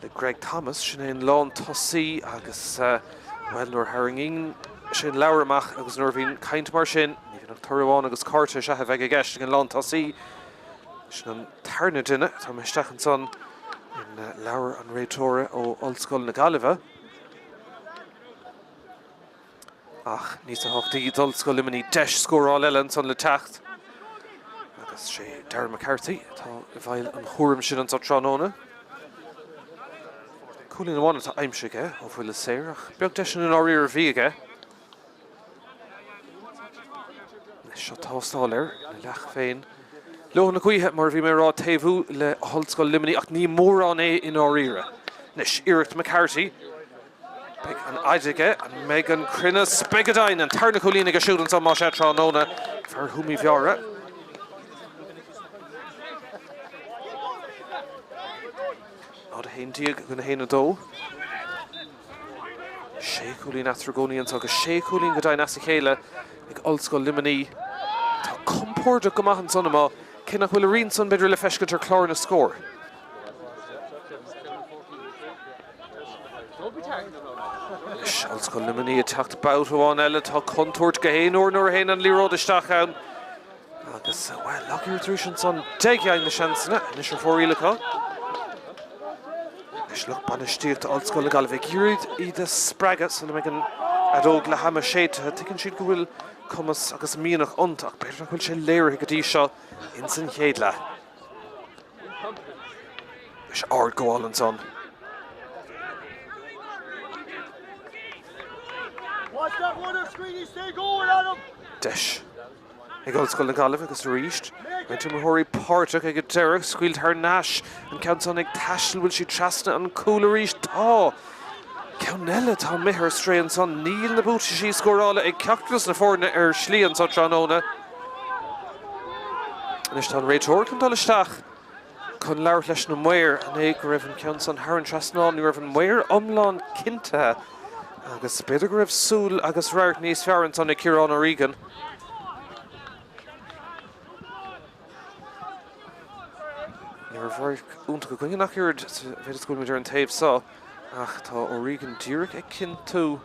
le Greg Thomas, sin é an lántosaí agus bhuel nuair a tharraingíonn sé an leabhar amach agus nuair a bhíonn caint mar sin, ní bhíonn ach toradh amháin agus cárta is ea a bheidh i gceist ag an lántosaí. Sin an tarna duine atá imithe isteach ansan in leabhar an réiteora ó Ollscoil na Gaillimhe. Ach níos tábhachtaí d'Ollscoil Luimnigh deis scóráil eile ansan le teacht. Agus sé Darren McCarthy atá i bhfeighil an chúraim sin anso tráthnóna. Cúilín amháin atá aimsithe aige ó bhuille saor ach beag deiseanna i ndáiríre a bhí aige. Anois seo tástáil air ina leath féin. Leoithne na gaoithe, mar a bhí mé a rá, taobhú le hOllscoil Luimnigh ach ní mórán é i ndáiríre. Anois iarracht McCarthy. Beidh an fhaid aige, an mbeidh an cruinneas? Beidh go deimhin! An tarna cúilín aige siúd ansan más ea tráthnóna, fear Thuama Uí Mheára. 0, 11 go 1, 2. Sé chúilín eatarthu i gcónaí anseo agus sé chúilín go deimhin as a chéile ag Ollscoil Luimnigh. Tá compordach go maith ansan amuigh, cé nach bhfuil a rian san b'fhéidir le feiscint ar chlár na scór. Anois Ollscoil Luimnigh ag teacht babhta amháin eile, tá contúirt gach aon uair nuair a théann an liathróid isteach ann. Agus, bhuel, lagiarracht arís ansan. Deich na seansanna anois ar fóraoil acu. Anois lucht bainistíochta Ollscoil na Gaillimhe ag iarraidh iad a spreagadh sula mbeidh an fheadóg leath ama séidte. Tuigeann siad go bhfuil cumas agus mianach iontu ach b'fhéidir nach bhfuil sé léirithe go dtí seo ins an chéad leath. Anois ardghabháil ansan. Deis. ag Ollscoil na Gaillimhe agus arís roinnt imreoirí páirteach ag an deireadh, scaoilt thar n-ais, an ceann san ag taisteal, bhfuil sí trasna an cúl arís? Tá! Ceann eile atá imithe ar strae ansan, níl na buataisí scórála ag ceachtar dos na foirne ar shlí anso tráthnóna. Anois tá an réiteoir chun dul isteach chun labhairt leis na maoir, an é go raibh an ceann san thar an trasnán, ní raibh an maor iomlán cinntithe agus b'fhéidir go raibh súil agus radharc níos fearr ansan ag Ciarán O'Regan. Ní raibh radharc iontach againne ach oiread sa mhéid is go bhfuil muid ar an taobh seo ach tá O'Regan díreach ag cinntiú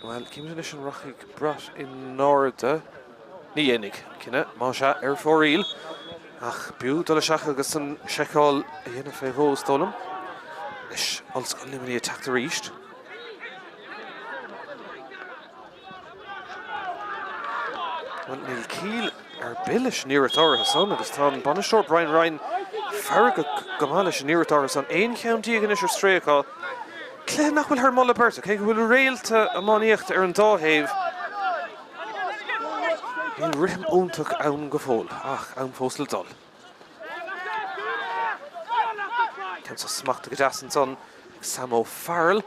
Bhuel, címid anois an rachaidh brat in airde. Ní dhéanfaidh, an cinneadh, más ea, ar fóraoil. Ach b'fhiú dul isteach agus an seiceáil a dhéanamh fé dhó, is dóigh liom. Anois, Ollscoil Luimnigh ag teacht arís. Bhuel, níl ciall ar bith leis an iarracht áirithe san agus tá an bainisteoir Brian Ryan feargach go maith leis an iarracht áirithe san. 11 cheann anois ar strae acu. Cluiche nach bhfuil thar moladh beirte, cé go bhfuil réalta iománaíochta ar an dá thaobh. Níl rithim iontach ann go fóill, ach am fós le dul. Ceann seo smachtaithe go deas ansan ag Sam O'Farrell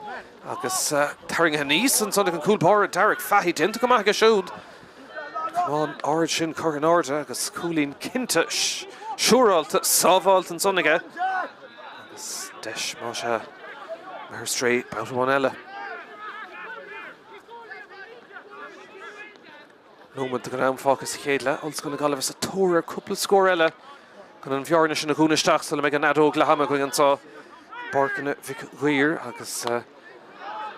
agus tarraingthe aníos ansan ag an cúl báire Derek Fahy. Déanta go maith aige siúd. Camán ard sin curtha in airde agus cúilín cinnte siúrálta sábháilte ansan aige. Agus deis más ea ar strae babhta amháin eile. Nóiméad den am fágtha sa chéad leath. Ollscoil na Gaillimhe sa tóir ar cúpla scór eile chun an bhearna sin a dhúnadh isteach sula mbeidh an fheadóg leath ama againn anseo i bPáirceanna Mhic Guaire agus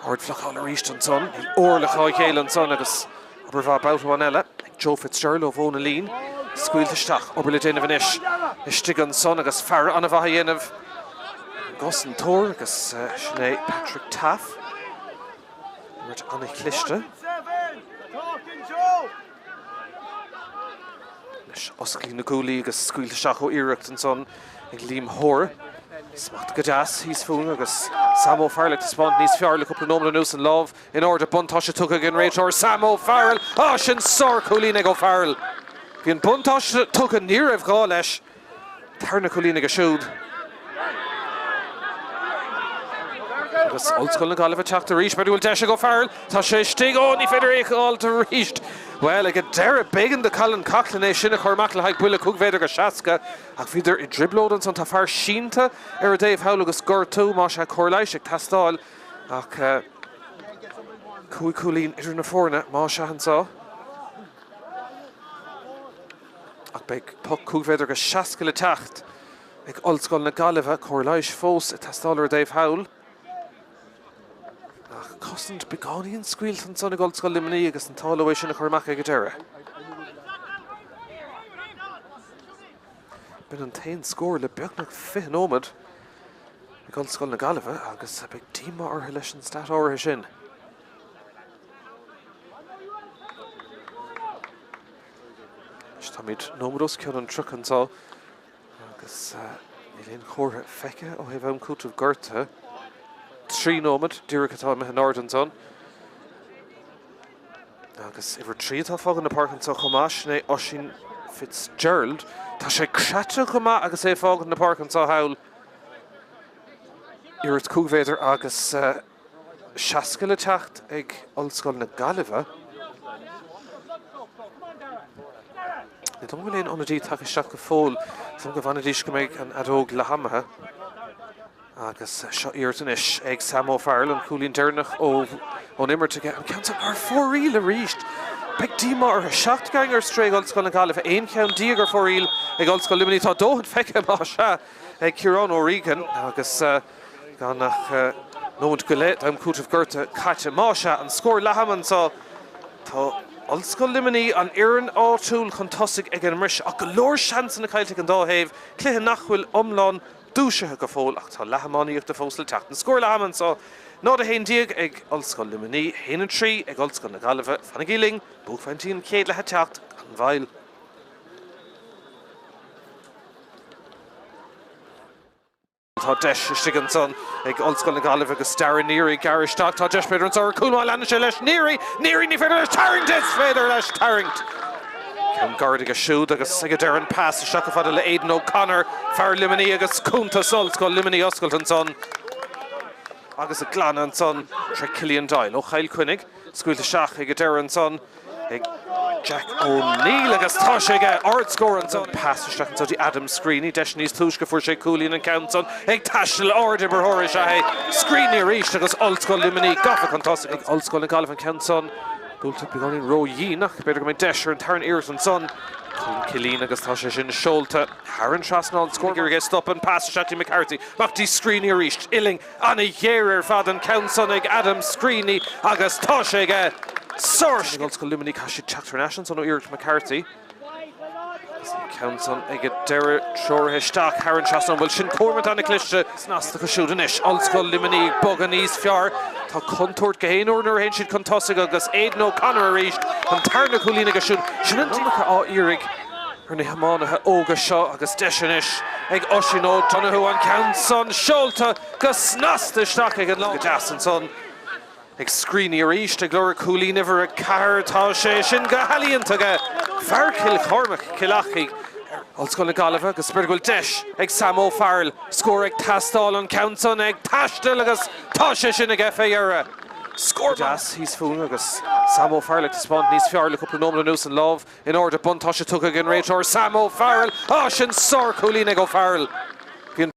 ardbhlocáil arís ansan. Níl orlach á ghéilleadh ansan agus obair mhaith babhta amháin eile ag Joe Fitzgerald ó bhun na líne. Scaoilte isteach. Obair le déanamh anois istigh ansan agus faire an-mhaith á dhéanamh ag an gcosantóir agus sin é Patrick Taaffe. Imirt an-chliste. Anois osclaíodh na guaillí agus scaoilte isteach ó iarracht ansan ag Liam Hoare. Smacht go deas thíos fúinn agus Sam O'Farrell ag taispeáint níos fearr le cúpla nóiméad anuas an lámh in airde. Buntáiste tugtha ag an réiteoir Sam O'Farrell. Á sin sár-chúilín ag O'Farrell. Bhí an buntáiste tugtha, ní raibh gá leis. Tarna cúilín aige siúd. Agus Ollscoil na Gaillimhe ag teacht arís. B'fhéidir go bhfuil deis ag O'Farrell. Tá sé istigh. Ó, ní féidir é a fháil arís. Bhuel, ag an deireadh, b'éigean do Colin Coughlan é sin a chur amach le haghaidh buille 5 mhéadar go 60. Ach bhíodar i dtrioblóid ansan. Tá fear sínte ar a dtaobh thall agus gortú, más ea, cóir leighis ag teastáil. Ach cúig chúilín idir na foirne, más ea, anseo. Ach beidh poc 5 mhéadar go 60 le teacht ag Ollscoil na Gaillimhe, cóir leighis fós ag teastáil ar a dtaobh thall. Ach cosaint beagáinín scaoilte ansan ag Ollscoil Luimnigh agus an t-ádh leo é sin a chur amach ag an deireadh. B'in an t-aon scór le beagnach 20 nóiméad ag Ollscoil na Gaillimhe agus beidh díomá orthu leis an stat áirithe sin. Anois táimid nóiméad os cionn an 30 anseo agus. Níl aon chomhartha feicthe ó thaobh am cúitimh gortaithe. 3 nóiméad díreach atá imithe in airde ansan. Agus uimhir 3 atá ag fágáil na páirce anseo chomh maith, sin é Oisín Fitzgerald. Tá sé craite chomh maith agus é ag fágáil na páirce anseo thall. Iarracht 5 mhéadar agus 60 le teacht ag Ollscoil na Gaillimhe. Ní dóigh liom go bhfuil aon ionadaí tagtha isteach go fóill. Is dóigh liom go bhfanfaidís go mbeidh an fheadóg leathamaithe. Agus seo iarracht anois ag Sam O'Farrell, an cúilín deireanach ón imirt aige. An ceann san ar fóraoil arís. Beidh díomá orthu. 7 gceann ar strae ag Ollscoil na Gaillimhe, 11 cheann ar fóraoil ag Ollscoil Luimnigh. Tá dóthain feicthe, más ea, ag Ciarán O'Regan agus gan ach nóiméad go leith d'am cúitimh gortaithe caite. Más ea, an scór leath ama anseo. Tá Ollscoil Luimnigh, an fhoireann áitiúil, chun tosaigh ag an mbriseadh ach go leor seansanna caillte ag an dá thaobh. Cluiche nach bhfuil iomlán dúisithe go fóill ach tá leath iománaíochta fós le teacht. An scór leath ama anseo, 0-11 ag Ollscoil Luimnigh, 1-3 ag Ollscoil na Gaillimhe. Fanaigí linn, buaicphointí an chéad leath ag teacht gan mhoill. Tá deis istigh ansan ag Ollscoil na Gaillimhe agus Darren Neary ag gearradh isteach. Tá deis b'fhéidir anseo ar chúl má leanann sé leis. Neary! Neary! Ní féidir leis tarraingt! Is féidir leis tarraingt! Ceann gairid aige siúd agus ag an deireadh an pas isteach chomh fada le Aidan O'Connor, fear Luimnigh agus cuntas Ollscoil Luimnigh oscailte ansan agus ag glanadh ansan tré Killian Doyle ó Chill Chainnigh. Scaoilte isteach ag an deireadh ansan ag Jack O'Neill agus tá sé aige! Ardscór ansan. Pas isteach anso dtí Adam Screeney. Deis níos túisce fuair sé cúilín an ceann san ag taisteal. Ard-imreoir is ea é Screeney arís agus Ollscoil Luimnigh gafa chun tosaigh ag Ollscoil na Gaillimhe an ceann san. Buailte beagáinín ró-dhian ach b'fhéidir go mbeidh deis ar an tarna iarracht ansan. Colm Killeen agus tá sé sin seolta thar an trasnán. Scór aige stop an pas isteach dtí McCarthy. Amach dtí Screeney arís. Uillinn ana-ghéar ar fad an ceann san ag Adam Screeney agus tá sé aige. Sár-scil ag Ollscoil Luimnigh. Caithfidh siad teacht thar n-ais ansan ó iarracht McCarthy. Agus an ceann san ag an deireadh treoraithe isteach thar an trasnán. Bhuel, sin comhimirt ana-chliste. Snasta acu siúd anois. Ollscoil Luimnigh ag bogadh níos fearr. Tá contúirt gach aon uair nuair a théann siad chun tosaigh agus Aidan O'Connor arís. An tarna cúilín aige siúd. Sin an iomarca á iarraidh ar na hiománaithe óga seo agus deis anois ag Oisín O'Donoghue an ceann san seolta go snasta isteach ag an lán. Go deas ansan. Ag Screeney arís, ag lorg cúilín uimhir 4, tá sé sin go healaíonta aige! Fear Chill Chormaic, Cill Achaidh, ar Ollscoil na Gaillimhe agus b'fhéidir go bhfuil deis ag Sam O'Farrell scór ag teastáil, an ceann san ag taisteal agus tá sé sin aige fé dheireadh! Scór deas thíos fúinn agus Sam O'Farrell ag taispeáint níos fearr le cúpla nóiméad anuas, an lámh in airde, buntáiste tugtha ag an réiteoir Sam O'Farrell! Á, sin sár-chúilín ag O'Farrell! Bhí an.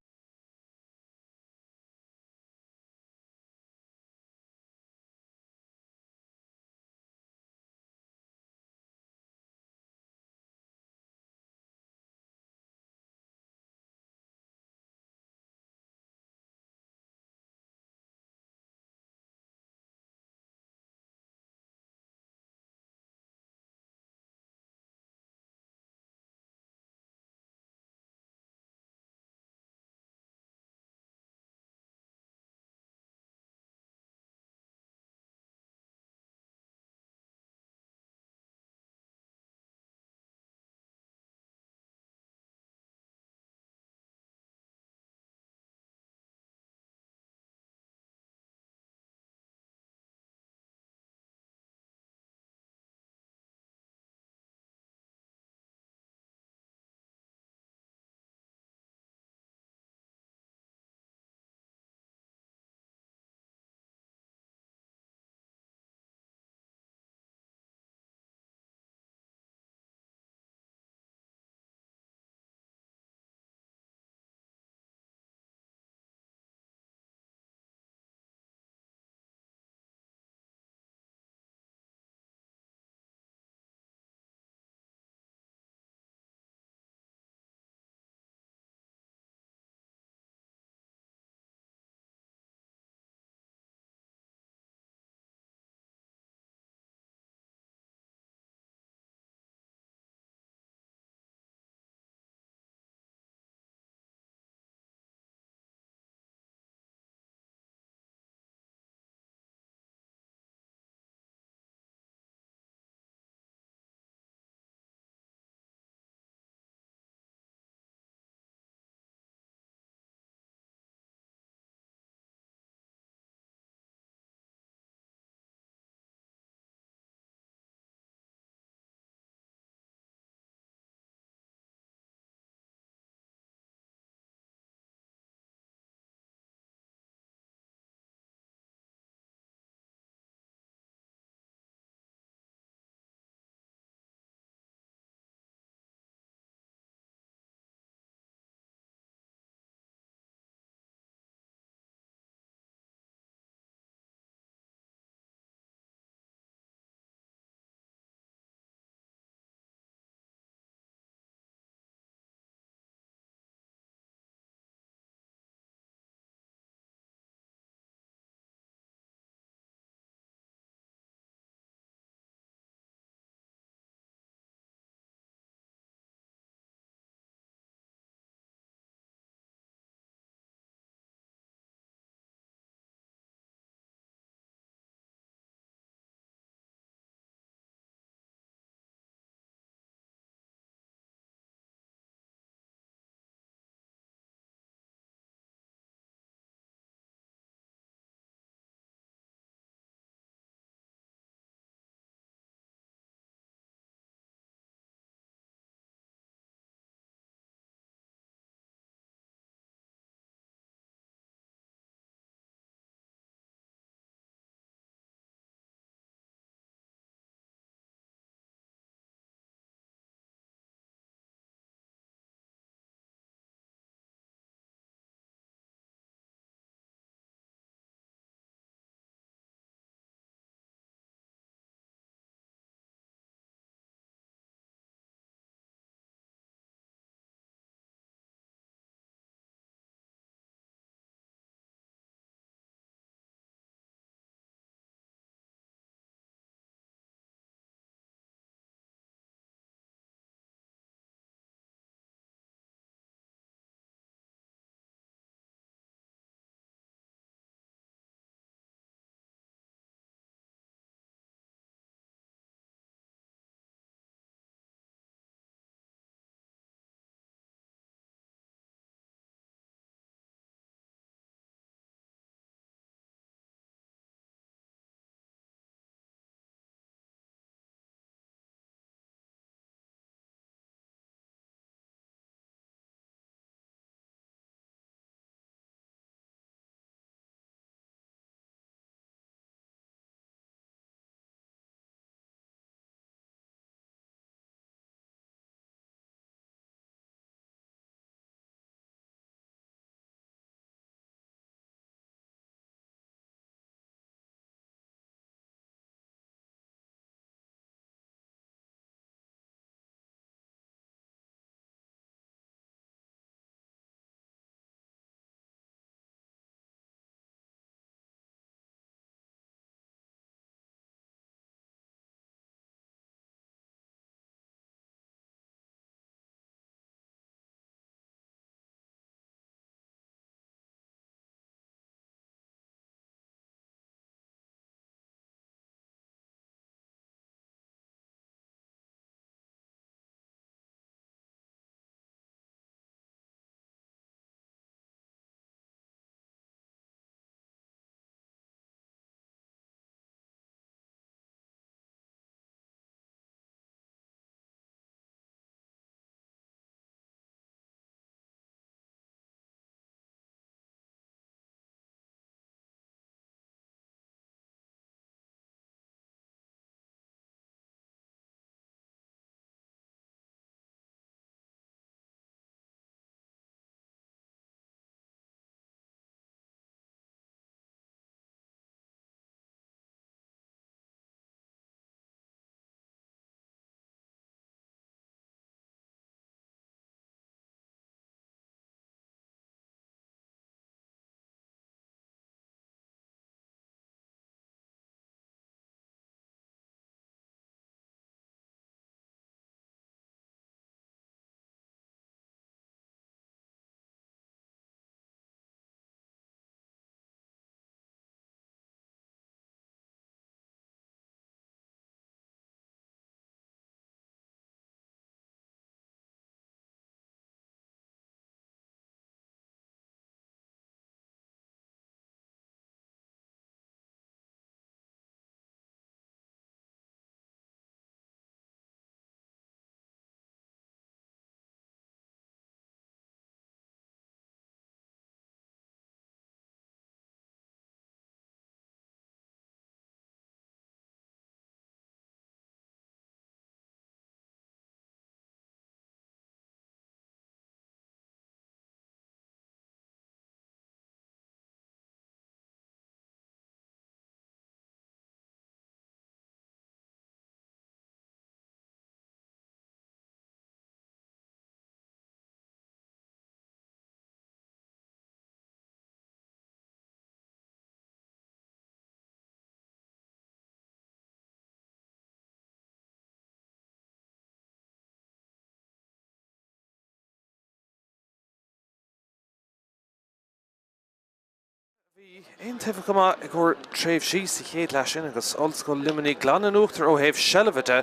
Bhí aontaobhach go maith i gcomhair tréimhsí sa chéad leath sin agus Ollscoil Luimnigh glan in uachtar ó thaobh seilbhe de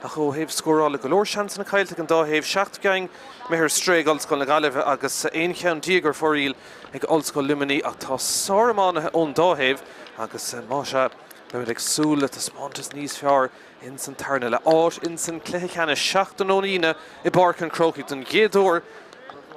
ach ó thaobh scórála go leor seansanna caillte ag an dá thaobh, 7 gceann imithe ar strae ag Ollscoil na Gaillimhe agus 11 cheann ar fóraoil ag Ollscoil Luimnigh ach tá sár-iománaithe ón dá thaobh agus más ea beimid ag súil le taispeántas níos fearr ins an tarna leath. Áit ins an cluiche ceannais seachtain ón Aoine i bPáirc an Chrócaigh don gcéad uair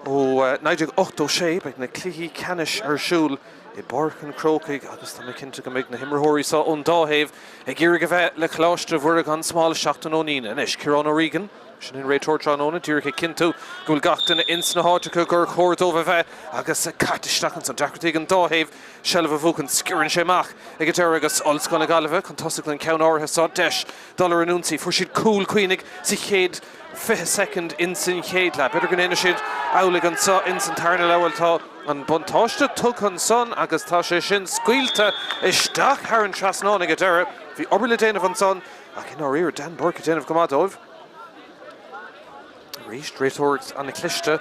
ó 1986. Beidh na cluichí ceannais ar siúl i bPáirc an Chrócaigh agus tá mé cinnte go mbeidh na himreoirí seo ón dá thaobh ag iarraidh a bheith le Coláiste Mhuire gan Smál seachtain ón Aoine. Anois, Ciarán O'Regan, sin an réiteoir tráthnóna, díreach ag cinntiú go bhfuil gach duine ins na háiteacha gur chóir dóibh a bheith agus caite isteach ansan. Deacrachtaí ag an dá thaobh Seilbh a bhuachan, sciorrann sé amach ag an deireadh agus Ollscoil na Gaillimhe chun tosaigh don cheann áirithe seo. Deis dul ar an ionsaí. Fuair siad cúl, cuimhnigh, sa chéad 20 soicind ins an chéad leath. B'fhéidir go ndéanfaidh siad amhlaidh anseo ins an tarna leath. Bhuel, tá an buntáiste tugtha ansan agus tá sé sin scaoilte isteach thar an trasnán ag an deireadh. Bhí obair le déanamh ansan ach i ndáiríre, Dan Burke ag déanamh go maith dóibh. Arís, réiteoireacht an-chliste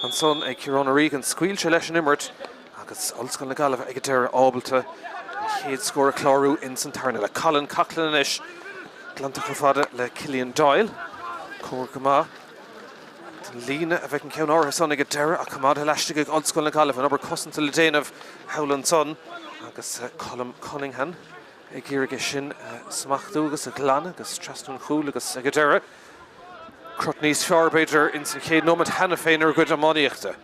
ansan ag Ciarán O'Regan. Scaoil sé leis an imirt. Agus Ollscoil na Gaillimhe ag an deireadh ábalta an chéad scór a chlárú ins an tarna leath. Colin Coughlan anois glanta chomh fada le Cillian Doyle. Cóngarach go maith don líne a bheidh an ceann áirithe san ag an deireadh ach coimeádta laistigh ag Ollscoil na Gaillimhe. An obair cosanta le déanamh thall ansan agus Colm Cunningham ag iarraidh é sin a smachtú agus a ghlanadh agus trasna an chúil agus ag an deireadh Crot níos fearr, b'fhéidir, ins an chéad nóiméad cheana féin ar a gcuid iománaíochta.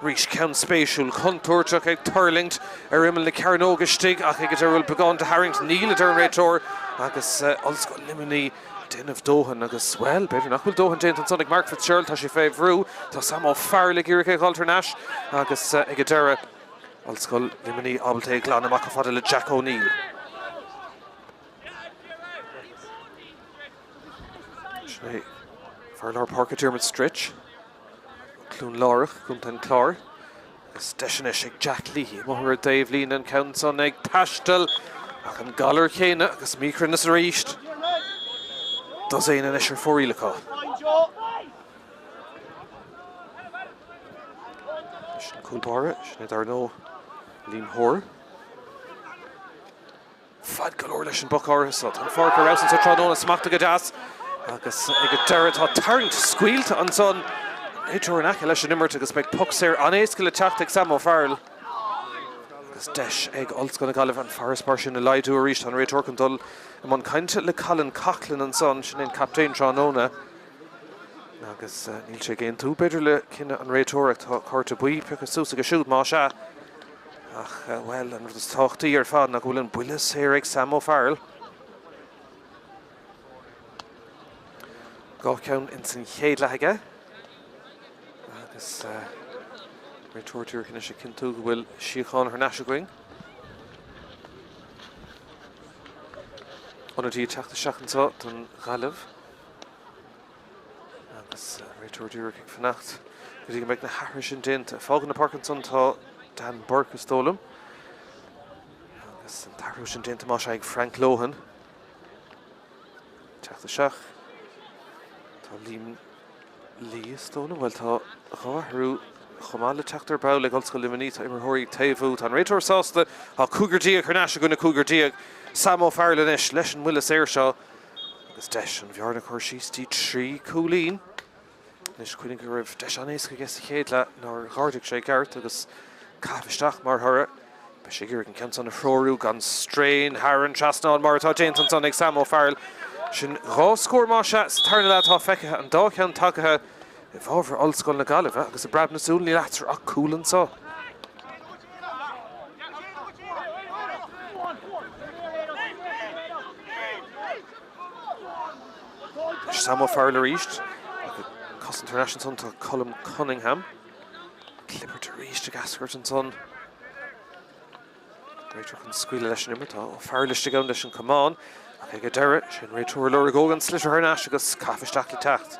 Arís, ceann spéisiúil, contúirteach ag tuirlingt ar imeall na cearnóige istigh ach ag an deireadh bhfuil beagán de tharraingt, níl, a deir an réiteoir agus Ollscoil Luimnigh ag déanamh dóthain agus, bhuel, b'fhéidir nach bhfuil dóthain déanta ansan ag Mark Fitzgerald, tá sé fé bhrú, tá Sam Ó Fearghail ag iarraidh é a dh'fháilt thar n-ais agus ag an deireadh, Ollscoil Luimnigh ábalta é a ghlanadh amach chomh fada le Jack O'Neill. Sin é fear lár páirce Diarmuid Stritch, Cluain Lárach, Contae an Chláir. Agus deis anois ag Jack Leahy amuigh ar an dtaobhlíne an ceann san ag taisteal ach an galar céanna agus míchruinneas arís. Dosaen anois ar fóraoil acu. Anois an cúl báire, sin é dar ndóigh Liam Hoare. Fad go leor leis an bpoc áirithe seo. Tá an pháirc ar fheabhas anseo tráthnóna, smachtaithe go deas agus ag an deireadh tá tarraingt scaoilte ansan. Réiteoir in aice leis an imirt agus beidh poc saor an-éasca le teacht ag Sam O'Farrell. Agus deis ag Ollscoil na Gaillimhe an farasbarr sin a laghdú arís. Tá an réiteoir chun dul i mbun cainte le Colin Coughlan ansan, sin é an captaen tráthnóna. Agus níl sé ag aontú, b'fhéidir, le cinneadh an réiteora. Tá cárta buí pioctha suas aige siúd, más ea. Ach, bhuel, an rud is tábhachtaí ar fad ná go bhfuil an buille saor ag Sam O'Farrell. Dá cheann ins an chéad leath aige. Agus réiteoir díreach anois ag cinntiú go bhfuil síocháin thar n-ais againn. Ionadaí ag teacht isteach anseo don Ghaillimh. Agus an réiteoir díreach ag fanacht go dtí go mbeidh na hathruithe sin déanta. Ag fágáil na páirce ansan tá Dan Burke is dóigh liom. Agus an t-athrú sin déanta más ea ag Frank Lohan. Teacht isteach. Tá Liam Lee is dóigh liom. Bhuel tá dhá athrú chomh maith le teacht ar ball ag Ollscoil Luimnigh. Tá imreoirí ag taobhú. Tá an réiteoir sásta. Tá 15 thar n-ais i gcoinne 15. Sam O'Farrell anois leis an mbuille saor seo. Agus deis an bhearna a chur síos dtí 3 cúilín. Anois cuimhnigh go raibh deis an-éasca aige sa chéad leath nár dh'ardaigh sé i gceart agus caitheamh isteach mar thoradh. Beidh sé ag iarraidh an ceann san a threorú gan strain thar an trasnán mar atá déanta ansan ag Sam O'Farrell. Sin dhá scór más ea sa tarna leath atá feicthe, an dá cheann tagaithe i bhfabhar Ollscoil na Gaillimhe agus i bpreab na súl níl eatarthu ach cúl anso. Sam O'Farrell arís. Cosaint thar n-ais ansan tá Colm Cunningham. Clibirt arís ag eascairt ansan. Réiteoir chun scaoileadh leis an imirt. Tá O'Farrell istigh ann leis an camán. Ach ag an deireadh, sé an réiteoir a lorgóidh an sliotar thar n-ais agus caitheamh isteach le teacht.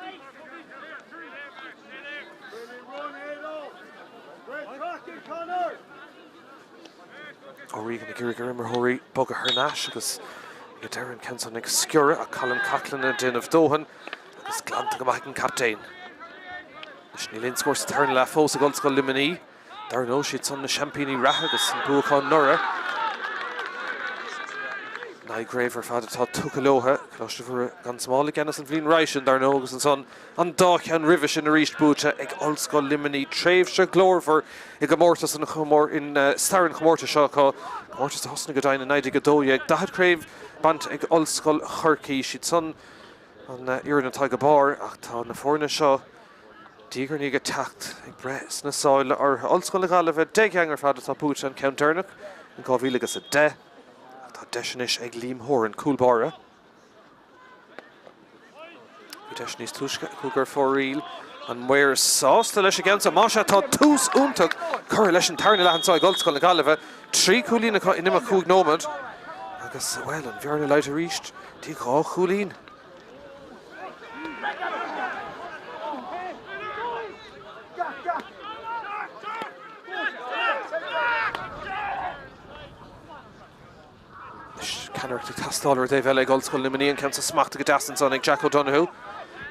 O'Regan ag iarraidh ar imreoirí bogadh thar n-ais agus ag an deireadh an ceann san ag sciorradh ach Colin Coughlan ag déanamh dóthain agus glanta go maith ag an captaen. Anois níl aon scór sa tarna leath fós ag Ollscoil Luimnigh. Dar ndóigh, siad san na seaimpíní reatha agus an bua acu anuraidh. 9 gcraobh ar fad atá tugtha leo. Coláiste Mhuire gan Smál i gceannas an bhliain roimhe sin, dar ndóigh, agus ansan an dá cheann roimhe sin arís buaite ag Ollscoil Luimnigh. Tréimhse ghlórmhar i gcomórtas an i stair an chomórtais seo acu, comórtas a thosnaigh go deimhin i 1912. 40 craobh bainte ag Ollscoil Chorcaí. Siad san an fhoireann atá ag barr ach tá na foirne seo diaidh ar ndiaidh ag teacht ag breith sna sála orthu. Ollscoil na Gaillimhe, 10 gceann ar fad atá buaite, an ceann deireanach in 2010. Ach tá deis anois ag Liam Horan, cúl báire. Bhí deis níos túisce acu gur foraíl an maor sásta leis an gceann seo. Más ea, tá tús iontach curtha leis an tarna leath anseo ag Ollscoil na Gaillimhe. Trí chúilín acu in imeacht chúig nóiméad. Agus, bhuel, an bhearna laghdaithe arís dtí dhá chúilín. Anois ceannaireacht ag teastáil ar an dtaobh eile ag Ollscoil Luimnigh, an ceann seo smachtaithe go deas ansan ag Jack O'Donoghue.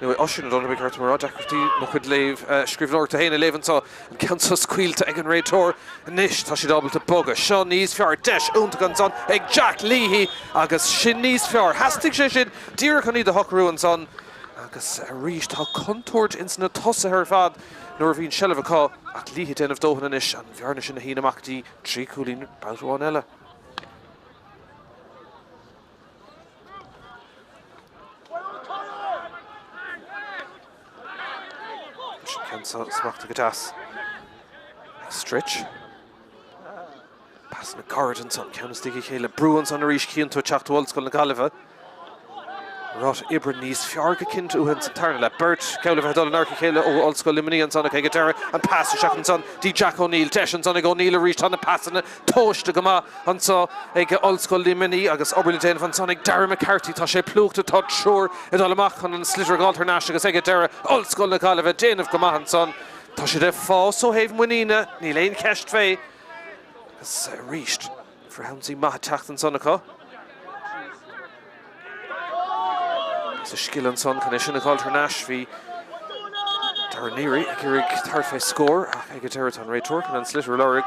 Nó Oisín O'Donoghue ba cheart dom a rá, deacrachtaí mo chuid léamh scríbhneoireachta féin a léamh anseo. An ceann seo scaoilte ag an réiteoir. Anois tá siad ábalta bogadh. Seo níos fearr. Deis iontach ansan ag Jack Leahy agus sin níos fearr. Theastaigh sé sin díreach chun iad a shocrú ansan. Agus arís tá contúirt ins na tosaithe ar fad nuair a bhíonn seilbh acu ach Leahy ag déanamh dóthain anois an bhearna sin a shíneadh amach go dtí trí chúilín babhta amháin eile. Ceann seo smachtaithe go deas. Stritch. Pasanna gairid ansan, ceann istigh a chéile. Brú ansan arís cinnte ag teacht ó Ollscoil na Gaillimhe. Ráta oibre níos fearr go cinnte uathu sa tarna leath. Beirt geall le bheith ag dul in adharca a chéile ó Ollscoil Luimnigh ansan ach ag an deireadh an pas isteach ansan dtí Jack O'Neill. Deis ansan ag O'Neill arís. Tá na pasanna tomhaiste go maith anseo ag Ollscoil Luimnigh agus obair le déanamh ansan ag Darragh McCarthy. Tá sé plúchta, tá triúr ag dul amach chun an sliotar a dh'fháilt thar n-ais agus ag an deireadh Ollscoil na Gaillimhe ag déanamh go maith ansan. Tá siad ag fás ó thaobh muiníne, níl aon cheist fé. Agus arís. Frithionsaí maith ag teacht ansan acu. Sa scil ansan chun é sin a dh'fháilt thar n-ais bhí Darren Neary ag iarraidh tabhairt fé scór ach ag an deireadh tá an réiteoir chun an sliotar a lorg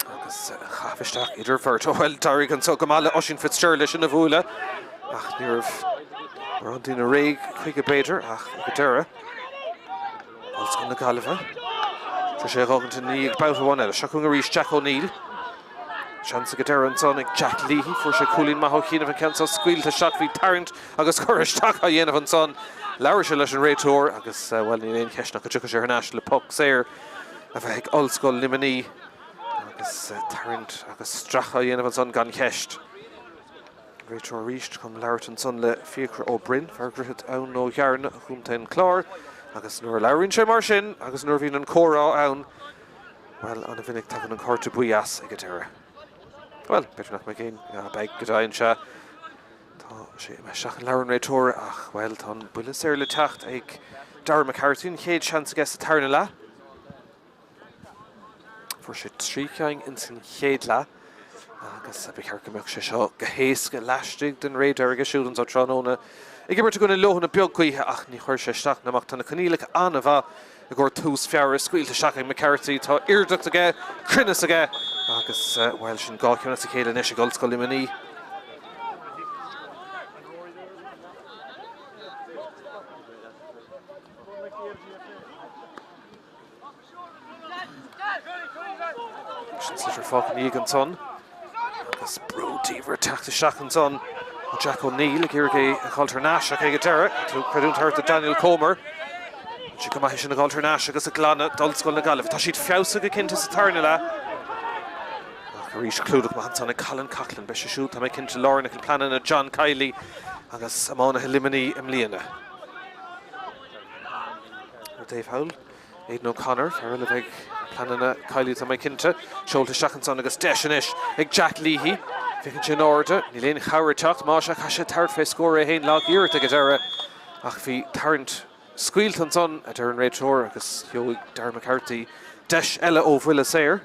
agus a chaitheamh isteach idir bheirt. Ó bhuel, d'éirigh anso go maith le Oisín Fitzgerald é sin a bhualadh ach ní raibh mórán daoine réidh chuige b'fhéidir ach ag an deireadh. Ollscoil na Gaillimhe. Tá sé a dh'fhágaint ina ndiaidh babhta amháin eile. Seo chugainn arís Jack O'Neill. Seans ag an deireadh ansan ag Jack Leahy. Fuair sé cúilín maith ó chianaibh an ceann seo scaoilte isteach. Bhí tarraingt agus cur isteach á dhéanamh ansan. Labhair sé leis an réiteoir agus, bhuel, níl aon cheist nach go dtiocfaidh sé thar n-ais le poc saor a bheith ag Ollscoil Luimnigh. Agus tarraingt agus stracadh á dhéanamh ansan gan cheist. Réiteoir arís chun labhairt ansan le Fiachra Ó Broin, fear Dhroichead Abhann ó Ghearna, Chontae an Chláir, agus nuair a labhraíonn sé mar sin agus nuair a bhíonn an comhrá ann, bhuel, an-mhinic tagann an cárta buí as ag an deireadh. Bhuel, b'fhéidir nach mbeidh aon, ah, beidh, go deimhin, sea. Tá sé imithe isteach in leabhar an réiteora ach, bhuel, tá an buille saor le teacht ag Darragh McCarthy, an chéad seans aige sa tarna leath. Fuair sé 3 cinn ins an chéad leath agus ba cheart go mbeadh sé seo go héasca laistigh den ré deiridh aige siúd anseo tráthnóna ag imirt i gcoinne leoithne beag gaoithe ach ní chuirfidh sé isteach ná amach. Tá na coinníollacha an-mhaith i gcomhair tús feabhais. Scaoilte isteach ag McCarthy. Tá airdeacht aige, cruinneas aige agus, bhuel, sin dhá cheann as a chéile anois ag Ollscoil Luimnigh. Sin sliotar fágtha ina dhiaidh ansan agus brú diamhair ag teacht isteach ansan ó Jack O'Neill ag iarraidh é a dh'fháilt thar n-ais ach ag an deireadh tú creidiúint thart do Daniel Comer. Sé go maith é sin a dh'fháilt thar n-ais agus a ghlanadh d'Ollscoil na Gaillimhe. Tá siad feabhsaithe go cinnte sa tarna leath. Ach arís clúdach maith ansan ag Colin Coughlan. Beidh sé siúd, tá mé cinnte, lárnach i bpleananna John Kiely agus iománaithe Luimnigh i mbliana. Ar an taobh thall, Aidan O'Connor, fear eile a bheidh i bpleananna Kiely tá mé cinnte. Seolta isteach ansan agus deis anois ag Jack Leahy. Féachann sé in airde, níl aon chabhair ag teacht. Más ea, caithfidh sé tabhairt fé scór é féin, lag-iarracht ag an deireadh ach bhí tarraingt scaoilte ansan, a deir an réiteoir agus gheobhaidh Darragh McCarthy deis eile ó bhuille saor.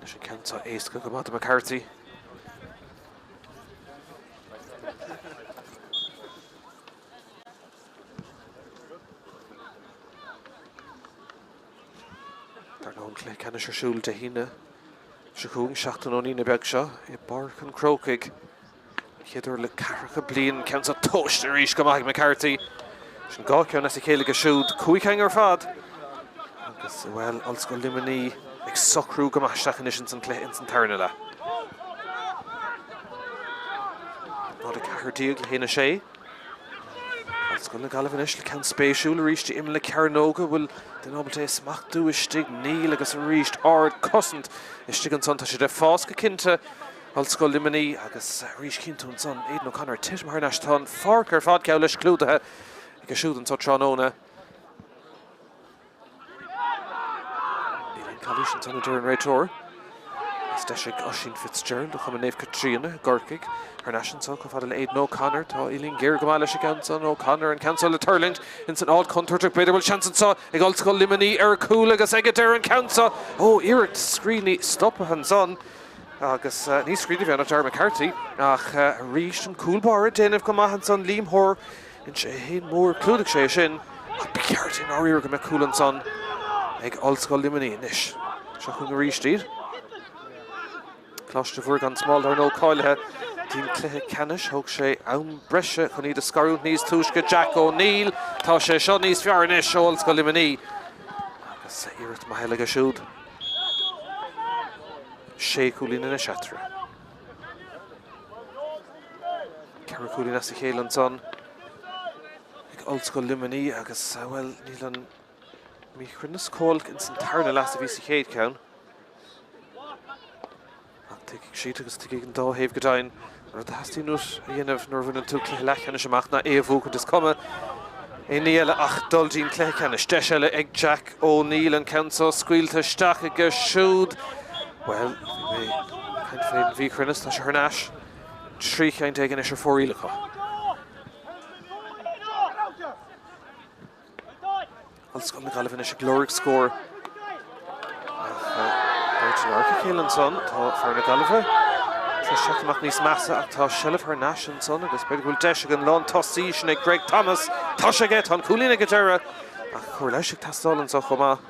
Anois an ceann seo éasca go maith do McCarthy. Dar ndóigh an cluiche ceannais ar siúl Dé hAoine seo chugainn, seachtain ón Aoine beag seo, i bPáirc an Chrócaigh. An chéad uair le ceathracha bliain, ceann seo tomhaiste arís go maith ag McCarthy. Sin 2 cheann as a chéile aige siúd, 5 cheann ar fad. Agus, bhuel, Ollscoil Luimnigh ag socrú go maith isteach anois ins an cluiche ins an tarna leath. 0-14 le 1-6. Ollscoil na Gaillimhe anois le ceann spéisiúil arís d'imeall na cearnóige. Bhfuil duine ábalta é a smachtú istigh? Níl agus arís ard cosaint istigh ansan. Tá siad ag fás go cinnte, Ollscoil Luimnigh agus arís chíonn tú ansan Aidan O'Connor ag titim thar n-ais. Tá an pháirc ar fad geall leis clúdaithe aige siúd anso tráthnóna. Níl aon calaois ansan a deir an réiteoir. Is deis ag Oisín Fitzgerald ó Chumann Naomh Caitríona i gCorcaigh. Thar n-ais anso chomh fada le Aidan O'Connor. Tá uillinn géar go maith leis an gceann san. O'Connor an ceann so le tuirlingt ins an áit chontúirteach. B'fhéidir bhfuil seans anso ag Ollscoil Luimnigh ar chúl agus ag an deireadh an ceann so. Ó, iarracht Screeney stoptha ansan agus ní Screeney a bhí ann ach Darragh McCarthy ach arís an cúl báire ag déanamh go maith ansan Liam Hoare Dhein sé é féin mór, chlúdaigh sé é sin, ach ba cheart i ndáiríre go mbeadh cúl ansan ag Ollscoil Luimnigh anois. Seo chugainn arís iad. Coláiste Mhuire gan Smál, dar ndóigh, cáilithe don chluiche ceannais. Thóg sé am breise chun iad a scarúint níos túisce. Jack O'Neill, tá sé seo níos fearr anois ó Ollscoil Luimnigh. Agus iarracht maith eile aige siúd. Sé chúilín anois eatarthu. 4 chúilín as a chéile ansan ag Ollscoil Luimnigh agus, bhuel, níl an míchruinneas chomh holc ins an tarna leath is a bhí sa chéad cheann. Ach tuigfidh siad agus tuigfidh an dá thaobh go deimhin an rud a theastaíonn uait a dhéanamh nuair a bhaineann tú cluiche leathcheannais amach ná é a bhuachaint. Is cuma aon ní eile ach dul dtí'n cluiche ceannais. Deis eile ag Jack O'Neill an ceann so scaoilte isteach aige siúd. Bhuel, bhí mé ag caint fén mhíchruinneas, tá sé thar n-ais. 13 cheann anois ar fóraoil acu. Ollscoil na Gaillimhe anois ag lorg scór. Ach beirt in adharca a chéile ansan. Tá fear na Gaillimhe tar éis teacht amach níos measa ach tá seilbh thar n-ais ansan agus b'fhéidir go bhfuil deis ag an lántosaí sin ag Greg Thomas. Tá sé aige, tá an cúilín ag an deireadh ach cóir leighis ag teastáil anso chomh maith.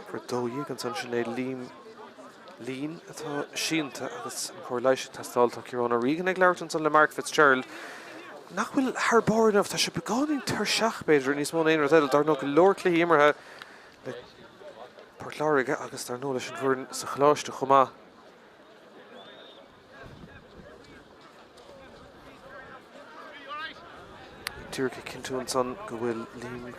Uimhir 12 ansan sin é Liam Leen atá sínte agus an chóir leighis ag teastáil. Tá Ciarán O'Regan ag labhairt ansan le Mark Fitzgerald nach bhfuil thar barr inniu. Tá sé beagáinín tuirseach, b'fhéidir, níos mó ná aon rud eile. Dar ndóigh go leor cluichí imeartha le Port Láirge agus dar ndóigh leis an bhfoireann sa choláiste chomh maith. Díreach ag cinntiú ansan go bhfuil Liam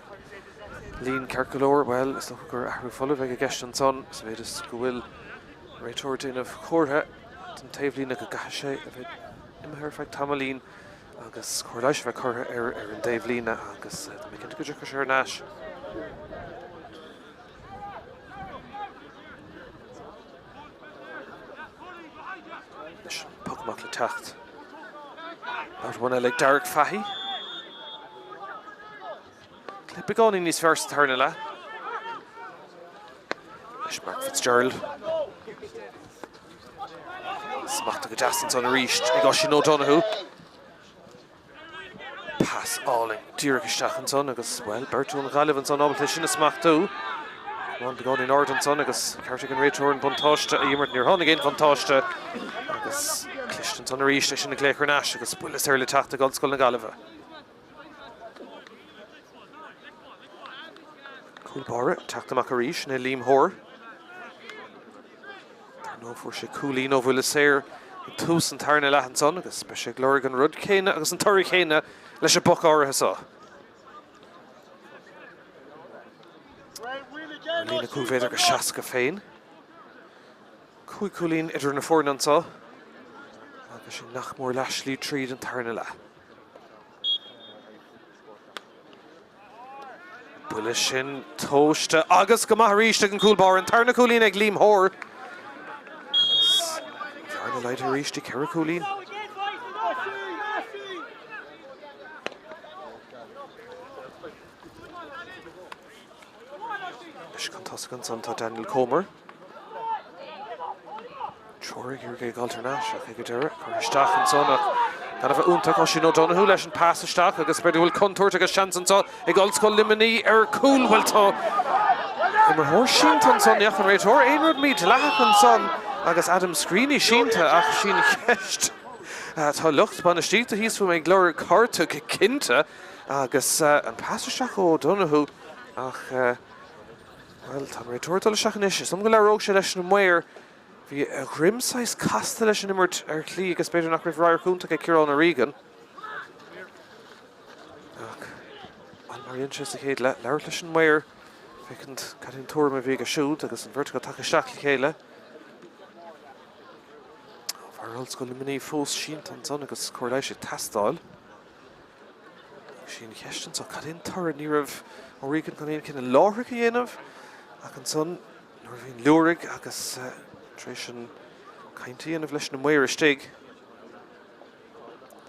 Leen ceart go leor. Bhuel, is dócha gur athrú folamh a bheidh i gceist ansan, sa mhéid is go bhfuil an réiteoir ag déanamh comhartha don taobhlíne go gcaithfidh sé a bheith imithe ar feadh tamaillín agus cóir leighis a bheith curtha air ar an dtaobhlíne agus tá mé cinnte go dtiocfaidh sé thar n-ais. Anois an poc amach le teacht. Babhta amháin eile ag Derek Fahy. Cluiche beagáinín níos fearr sa tarna leath. Anois Mark Fitzgerald. Smachtaithe go deas ansan arís ag Oisín O'Donoghue. Pas álainn díreach isteach ansan agus, bhuel, beirt ón Ghaillimh ansan ábalta é sin a smachtú. Camán beagáinín ard ansan agus ceart ag an réiteoir an buntáiste a imirt. Níor tháinig aon bhuntáiste agus cliste ansan arís é sin a ghlaoch thar n-ais agus buille saor le teacht ag Ollscoil na Gaillimhe. Cúl báire ag teacht amach arís, sin é Liam Hoare. Dar ndóigh fuair sé cúilín ó bhuille saor ag tús an tarna leath ansan agus beidh sé ag lorg an rud céanna agus an toradh chéanna leis an bpoc áirithe seo. Ar líne cúig mhéadar go 60 féin. 5 cúilín idir na foirne anseo agus sin nach mór leath slí tríd an tarna leath. Buille sin tomhaiste agus go maith arís ag an gcúl báire. An tarna cúilín ag Liam Hoare. Agus bearna laghdaithe arís go 4 cúilín. Anois chun tosaigh ansan tá Daniel Comer. Triúr ag iarraidh é a fháilt thar n-ais ach ag an deireadh, curtha isteach ansan ach gan a bheith iontach. Oisín O'Donoghue leis an pas isteach agus b'fhéidir go bhfuil contúirt agus seans anso ag Ollscoil Luimnigh ar cúl. Bhuel tá imreoir sínte ansan, ní fhaca an réiteoir aon rud mídhleathach ansan agus Adam Screeney sínte ach sí an cheist. Tá lucht bainistíochta thíos fúm ag lorg cárta go cinnte agus an pas isteach ó O'Donoghue ach bhuel tá an réiteoir ag dul isteach anois. Is dóigh liom go labhróidh sé leis na maoir. Bhí a dhroim saghas casta leis an imirt ar shlí agus b'fhéidir nach raibh radharc iontach ag Ciarán O'Regan. Ach, bhuel, mar a dhein sé sa chéad leath, labhairt leis an maor, féachaint cad é an tuairim a bhí aige siúd agus an bheirt acu tagtha isteach le chéile. Fear Ollscoil Luimnigh fós sínte ansan agus cóir leighis ag teastáil. Agus sí an cheist anso, cad é an toradh? Ní raibh O'Regan chun aon chinneadh láithreach a dhéanamh ach ansan, Nuair a bhí an liúraigh agus tar éis an caint a dhéanamh leis na maoir istigh,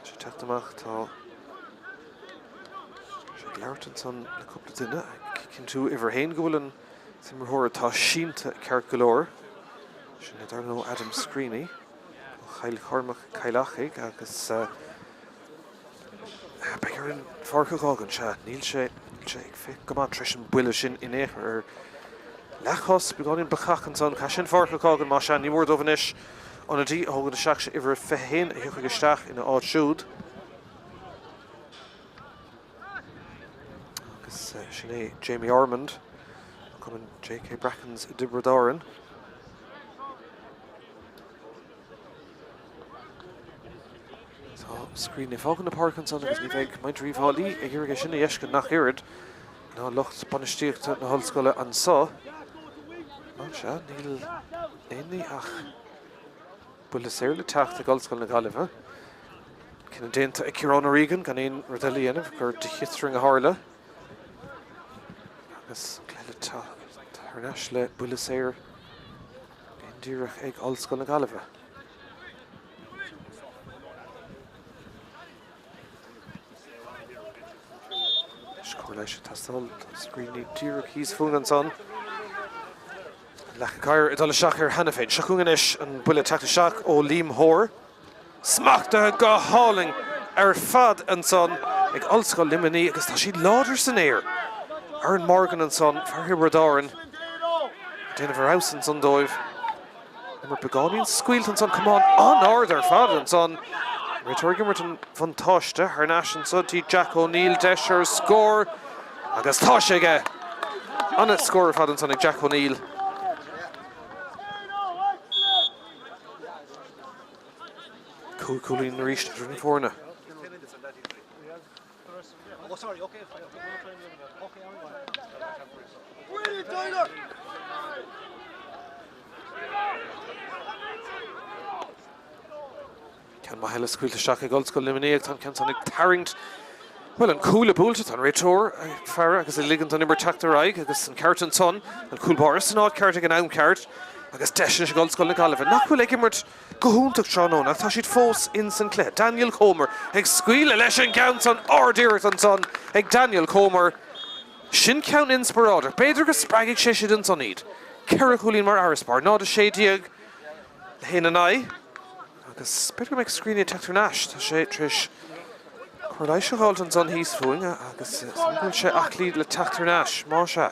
tá sé ag teacht amach, tá sé ag labhairt ansan le cúpla duine, ag cinntiú uimhir a haon go bhfuil an t-imreoir atá sínte ceart go leor. Sin é dar ndóigh Adam Screeney ó Chill Chormaic Cill Achaidh agus Beidh air an pháirc a dh'fhágaint, sea, níl sé, níl sé ag féachaint go maith tar éis an buille sin in aon chor ar leathchos, beagáinín bacach ansan. Caithfidh sé an pháirc a dh'fhágaint, más ea, ní mór dóibh anois ionadaí a thógaint isteach, sé uimhir a 21 a thiocfaidh isteach ina áit siúd. Agus sin é Jamie Ormond, ó chumann J.K. Brackens i dTiobraid Árann. Tá Screeney ag fágaint na páirce ansan agus ní bheidh muintir Uíbh Fhailí ag iarraidh é sin a fheiscint ach oiread ná lucht bainistíochta na hollscoile anso. Mar sea, níl aon ní ach buille saor le teacht ag Ollscoil na Gaillimhe. Cinneadh déanta ag Ciarán O'Regan gan aon rud eile a dhéanamh gur de chiotrang a tharla. Agus cluiche le teacht thar n-ais le buille saor indíreach ag Ollscoil na Gaillimhe. Anois cóir leighis ag teastáil. Tá Screeney díreach thíos fúinn ansan. An leac oighir ag dul isteach air cheana féin. Seo chugainn anois an buille ag teacht isteach ó Liam Hoare. Smachtaithe go hálainn ar fad ansan ag Ollscoil Luimnigh agus tá siad láidir san aer. Aaron Morgan ansan, fear Thiobraid Árann, ag déanamh ar fheabhas ansan dóibh. Imirt beagáinín scaoilte ansan, camán an-ard ar fad ansan. Réiteoir ag imirt an bhuntáiste thar n-ais anso dtí Jack O'Neill, deis ar scór agus tá sé aige! An-scór ar fad ansan ag Jack O'Neill. 5 chúilín arís idir na foirne. Ceann maith eile scaoilte isteach ag Ollscoil Luimnigh ach tá an ceann san ag tarraingt. Bhuel, an cuaille buailte, tá an réiteoir ag faire agus ag ligint don imirt teacht ar aghaidh agus an ceart ansan, an cúl báire san áit ceart ag an am ceart agus deis anois ag Ollscoil na Gaillimhe, nach bhfuil ag imirt go hiontach tráthnóna ach tá siad fós ins an cluiche. Daniel Comer ag scaoileadh leis an gceann san, ard-iarracht ansan ag Daniel Comer. Sin ceann inspioráideach. B'fhéidir go spreagfaidh sé sin ansan iad. 4 chúilín mar fharasbarr, 0-16 le haon in aghaidh. Agus b'fhéidir go mbeidh Screeney ag teacht thar n-ais. Tá sé tar éis cóir leighis a dh'fháilt ansan thíos fúinn agus is dóigh go bhfuil sé aclaí le teacht thar n-ais, más ea.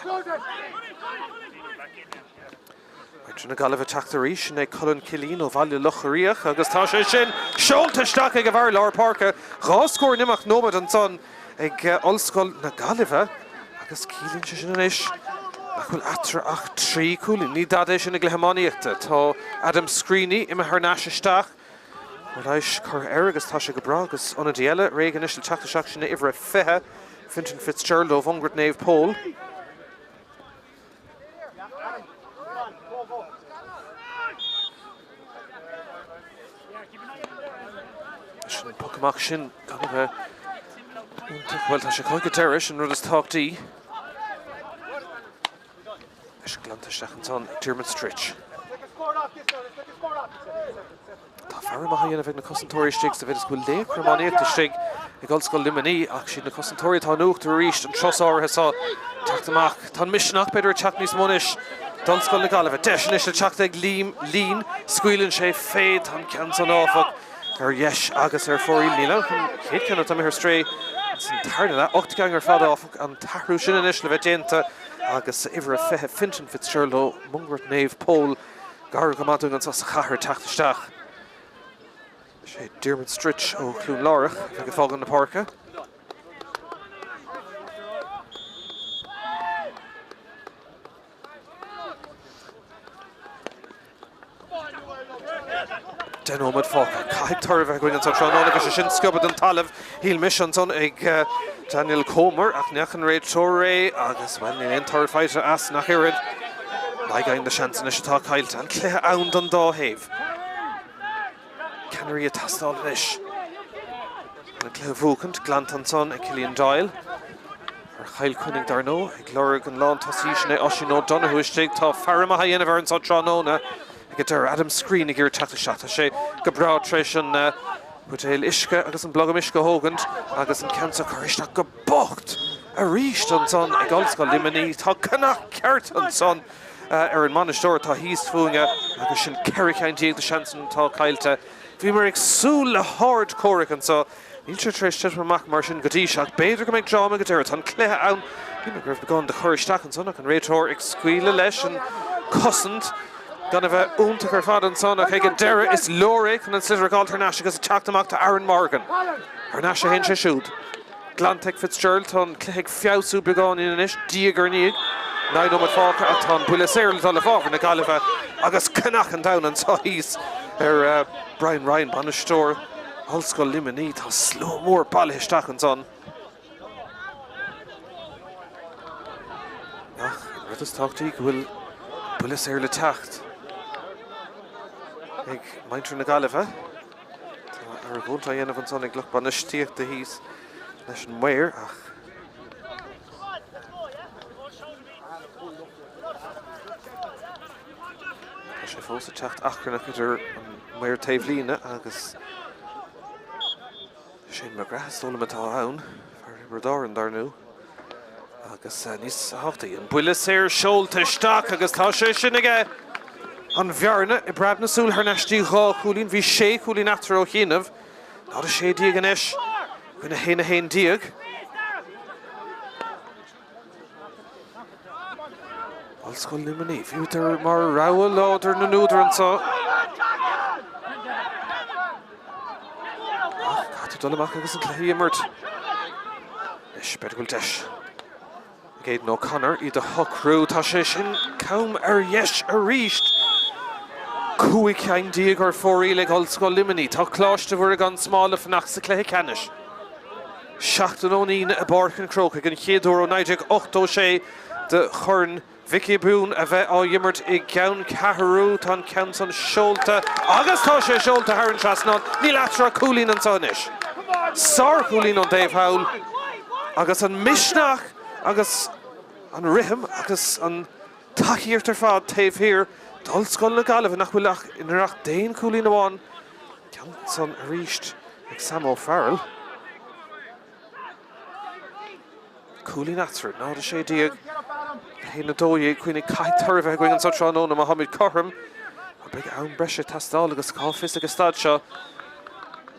Muintir na Gaillimhe ag teacht arís, sin é Colin Killeen ó Bhaile Locha Riach agus tá sé sin seolta isteach ag an bhfear lár páirce. 2 scór in imeacht nóiméad ansan. ag Ollscoil na Gaillimhe agus ciallaíonn sé sin anois nach bhfuil eatarthu ach 3 chúilín. Ní dada é sin i gcluiche iománaíochta. Tá Adam Screeney imithe thar n-ais isteach. Cóir leighis curtha air agus tá sé go breá agus ionadaí eile réidh anois le teacht isteach sin é uimhir a 20, Fintan Fitzgerald ó Mhungairt Naomh Pól. Leis an poc amach sin gan a bheith iontach, bhuel tá sé chuig an deireadh, sin an rud is tábhachtaí. Leis glanta isteach ansan ag Diarmuid Stritch. Tá faire maith á dhéanamh ag na cosantóirí istigh sa mhéid is go bhfuil laochra iománaíochta istigh ag Ollscoil Luimnigh ach siad na cosantóirí atá in uachtar arís an turas áirithe seo. Teacht amach. Tá an misneach, b'fhéidir, ag teacht níos mó anois d'Ollscoil na Gaillimhe. Deis anois le teacht ag Liam Leen. Scaoileann sé fé. Tá an ceann san, áfach, ar dheis agus ar fóraoil. Níl ach an chéad cheann atá imithe ar strae san tarna leath. 8 gceann ar fad, áfach. An t-athrú sin anois le bheith déanta agus uimhir a 20, Fintan Fitzgerald ó Mungairt Naomh Pól, gar go maith dúinn anseo sa chathair, ag teacht isteach. Is é Diarmuid Stritch ó Chluain Lárach a bheidh ag fágáil na páirce. 10 nóiméad fágtha. Caithfidh toradh a bheith againn anseo tráthnóna agus é sin sciobtha den talamh. Shíl mise ansan ag Daniel Comer ach ní fhaca an réiteoir é agus, bhuel, níl aon toradh faighte as nach oiread. 9 gcinn de seans anois atá caillte. An cluiche ann don dá thaobh. Ceannairí ag teastáil anois. An cluiche a bhuachaint, glanta ansan ag Cillian Doyle. Ar Chill Chainnigh dar ndóigh, ag lorg an lántosaí sin é Oisín O'Donoghue istigh. Tá faire maith á dhéanamh air anso tráthnóna ag an deireadh. Adam Screen ag iarraidh teacht isteach. Tá sé go breá tar éis an buidéal uisce agus an blogam uisce a thógaint agus an ceann seo curtha isteach go bocht arís ansan ag Ollscoil Luimnigh. Tá cnoc ceart ansan. ar an mbainisteoir atá thíos fúinne agus sin 14 ceann de sheansanna atá caillte. Bhíomar ag súil le hard-chomhrac anseo. Níl sé tar éis titim amach mar sin go dtí seo ach b'fhéidir go mbeidh dráma ag an deireadh. Tá an cluiche ann. Shíl mé go raibh beagán de chur isteach ansan ach an réiteoir ag scaoileadh leis an cosaint gan a bheith iontach ar fad ansan ach ag an deireadh is leor é chun an sliotar a fháil thar n-ais agus ag teacht amach tá Aaron Morgan. Thar n-ais a théann sé siúd. Glanta ag Fitzgerald, tá an cluiche ag feabhsú beagáinín anois, diaidh ar ndiaidh. 9 nóiméad fágtha ach tá an buille saor le dul i bhfabhar na Gaillimhe agus cnoc an domhain anseo thíos ar Brian Ryan, bainisteoir Ollscoil Luimnigh. Tá slua mór bailithe isteach ansan. Ach an rud is tábhachtaí go bhfuil buille saor le teacht ag muintir na Gaillimhe. Tá argóint á dhéanamh ansan ag lucht bainistíochta thíos leis an maor ach tá sé fós ag teacht achrannach idir an maor taobhlíne agus Shane McGrath is dóigh liom atá ann, fear Thiobraid Árann dar ndóigh. Agus níos tábhachtaí, an buille saor seolta isteach agus tá sé sin aige! An bhearna i bpreab na súl thar n-ais dtí 2 chúilín. Bhí sé chúilín eatarthu ó chianaibh. 0-16 anois in aghaidh 1-11. Ollscoil Luimnigh, bhíodar mar rogha láidir na n-údar anseo. Ach caithfidh tú dul amach agus an cluiche a imirt. Anois, b'fhéidir go bhfuil deis ag Aidan O'Connor iad a shocrú. Tá sé sin cam ar dheis arís. 15 ceann ar fóraoil ag Ollscoil Luimnigh. Tá Coláiste Mhuire gan Smál le fanacht sa chluiche ceannais. Seachtain ón Aoine i bPáirc an Chrócaigh, an chéad uair ó 1986 do Chorn Mhic Giobúin a bheith á imirt i gceanncheathrú. Tá an ceann san seolta agus tá sé seolta thar an trasnán. Níl eatarthu ach cúilín anseo anois. Sárchúilín ón dtaobh thall agus an misneach agus an rithim agus an tacaíocht ar fad taobh thiar d'Ollscoil na Gaillimhe nach bhfuil ach i ngiorracht d'aon chúilín amháin. Ceann san arís ag Sam O'Farrell. Cúilín eatarthu, 0-16, 1-12, Cuimhnigh, caithfidh toradh a bheith againn anseo tráthnóna má táimid cothrom. Mar beidh am breise ag teastáil agus cá bhfios ag an staid seo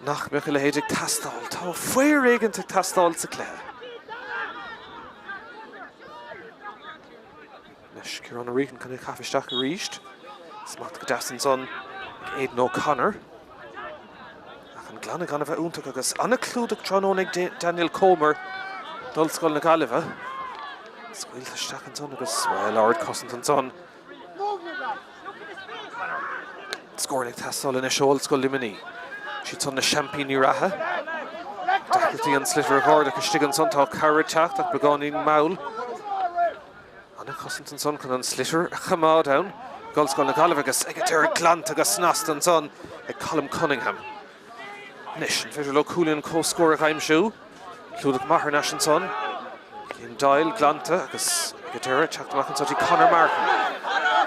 nach mbeadh a leithéid ag teastáil. Tá faobhar éigint ag teastáil sa cluiche. Anois Ciarán O'Regan chun é a chaitheamh isteach arís. Smacht go deas ansan ag Aidan O'Connor. Ach an glanadh gan a bheith iontach agus an-chlúdach tráthnóna ag Daniel Comer d'Ollscoil na Gaillimhe. Scaoilte isteach ansan agus, bhuel, ardchosaint ansan. Scór ag teastáil anois ó Ollscoil Luimnigh. Siad san na seaimpíní reatha. Deacrachtaí an sliotar a dh'ardach istigh ansan. Tá cabhair ag teacht ach beagáinín mall. An-chosaint ansan chun an sliotar a choimeád ann ag Ollscoil na Gaillimhe agus ag an deireadh glanta go snasta ansan ag Colm Cunningham. Anois, an féidir leo cúilín an comhscóir a aimsiú? Clúdach maith thar n-ais ansan. Cillian Doyle glanta agus ag an deireadh teacht amach anseo dtí Conor Martin.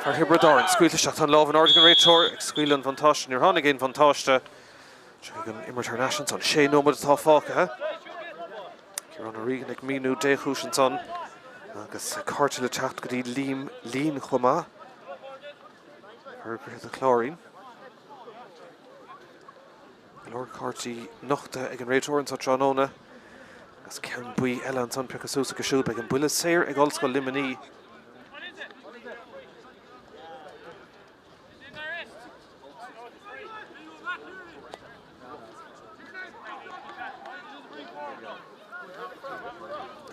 Fear Thiobraid Árann scaoilte isteach. Tá an lámh in airde ag an réiteoir ag scaoileadh an bhuntáiste. Níor tháinig aon bhuntáiste. Tiocfaidh an imirt thar n-ais ansan. Sé nóiméad atá fágtha. Ciarán O'Regan ag míniú dé chúis ansan. Agus cárta le teacht go dtí Liam Leen chomh maith. Ar Dhroichead an Chláirín. Go leor cártaí nochta ag an réiteoir anseo tráthnóna. Agus ceann buí eile ansan pioctha suas aige siúd. Beidh an buille saor ag Ollscoil Luimnigh.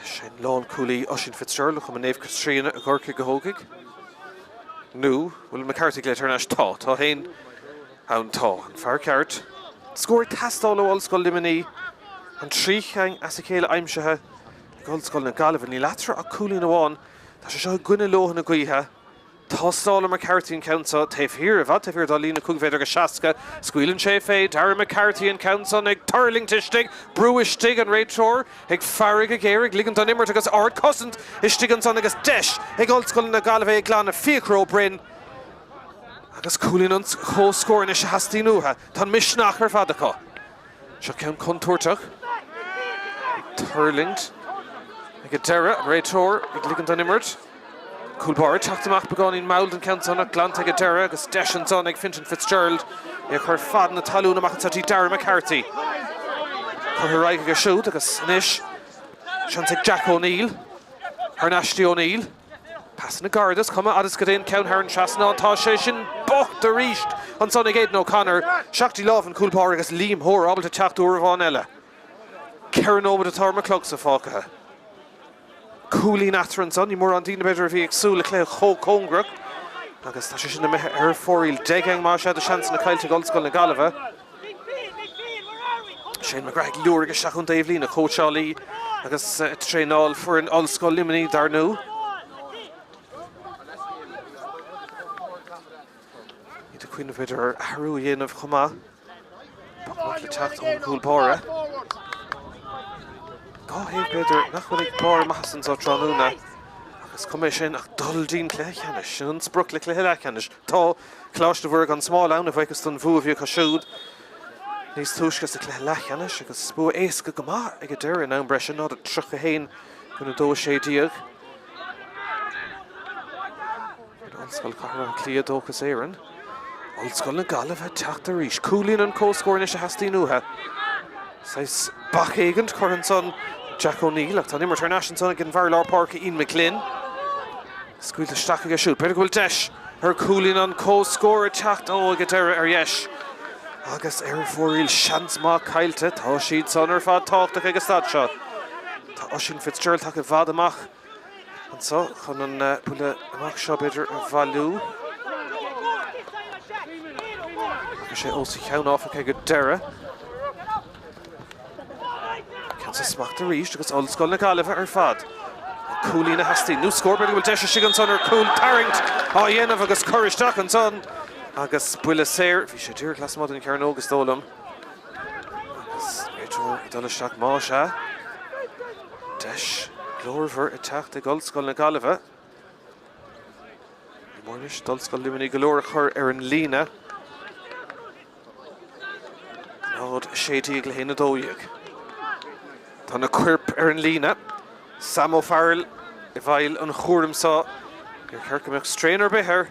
Sin lánchúlaí Oisín Fitzgerald ó Chumann Naomh Caitríona i gCorcaigh a thógfaidh. Nó bhfuil McCarthy glaoite thar n-ais? Tá. Tá féin ann. Tá. An fear ceart. Scór ag teastáil ó Ollscoil Luimnigh. An trí cheann as a chéile aimsithe ag Ollscoil na Gaillimhe. Níl eatarthu ach cúilín amháin. Tá sé seo i gcoinne lótha na gaoithe. Tástálann McCarthy an ceann seo taobh thiar, i bhfad taobh thiar dá líne 5 mhéadar go 60. Scaoileann sé fé. Darragh McCarthy an ceann san ag tuirlingt istigh. Brú istigh, an réiteoir ag faire go géar, ag ligint don imirt agus ardchosaint istigh ansan agus deis ag Ollscoil na Gaillimhe é a ghlanadh. Fiachra Ó Broin agus cúilín an chomhscóir anois a theastaíonn uathu. Tá an misneach ar fad acu. Seo ceann contúirteach. Ag tuirlingt ag an deireadh, an réiteoir ag ligint don imirt. Cúl báire ag teacht amach beagáinín mall don cheann san ach glanta ag an deireadh agus deis ansan ag Fintan Fitzgerald é a chur fad na talún amach anseo dtí Darragh McCarthy. Curtha ar aghaidh aige siúd agus anois seans ag Jack O'Neill. Thar n-ais dtí O'Neill. Pasanna gairid is cuma fhad is go dtéann ceann thar an trasnán. Tá sé sin bocht arís ansan ag Aidan O'Connor. Isteach dtí lámh an chúl báire agus Liam Hoare ábalta teacht uair amháin eile. 4 nóiméad atá ar mo chlogsa fágtha. Cúilín eatarthu ansan. Ní mórán daoine b'fhéidir a bhí ag súil le cluiche chomh cóngarach agus tá sé sin imithe ar fóraoil. 10 gceann más ea de sheansanna caillte ag Ollscoil na Gaillimhe. Shane McGrath ag liúraigh isteach ón dtaobhlíne, cóitseálaí agus ag traenáil foireann Ollscoil Luimnigh dar ndóigh. Iad ag cuimhneamh b'fhéidir ar athrú a dhéanamh chomh maith. Poc amach le teacht ón gcúl báire. Dhá thaobh b'fhéidir nach bhfuil ag barr a maitheasa anseo tráthnóna ach is cuma é sin ach dul dtí'n cluiche ceannais. Sin an sprioc le cluiche leathcheannais. Tá Coláiste Mhuire gan Smál ann, a bhuíochas don bhua a bhí acu siúd níos túisce sa chluiche leathcheannais agus bua éasca go maith ag an deireadh in am breise, 0-31 in aghaidh 2-16. Ollscoil Chathair Átha Cliath, Dóchas Éireann. Ollscoil na Gaillimhe ag teacht arís. Cúilín an comhscór anois a theastaíonn uathu. Saghas bac éigint curtha ansan Jack O'Neill ach tá an imirt thar n-ais ansan ag an bhfear lár páirce Ian McGlynn. Scaoilte isteach aige siúd. B'fhéidir go bhfuil deis ar chúilín an comhscór ag teacht ó ag an deireadh ar dheis agus ar fóraoil. Seans maith caillte. Tá siad san ar fad tábhachtach ag an staid seo. Tá Oisín Fitzgerald tagtha i bhfad amach anseo chun an buille amach seo b'fhéidir a bhailiú. Agus sé os a cheann áfach ag an deireadh. Ceann san smachtaithe arís agus Ollscoil na Gaillimhe ar fad. An cúilín a theastaíonn. Nó scór, b'fhéidir go bhfuil deis istigh ansan ar chúl tarraingt á dhéanamh agus cur isteach ansan agus buille saor. Bhí sé díreach lasmuigh den chearnóg is dóigh liom. Agus réiteoir ag dul isteach más ea. Deis glórmhar ag teacht ag Ollscoil na Gaillimhe. Ní mór anois d'Ollscoil Luimnigh go leor a chur ar an líne. 0, 16 le 1, 12. Tá na coirp ar an líne. Sam O'Farrell i bhfeighil an chúraim seo. Níor cheart go mbeadh strain ar bith air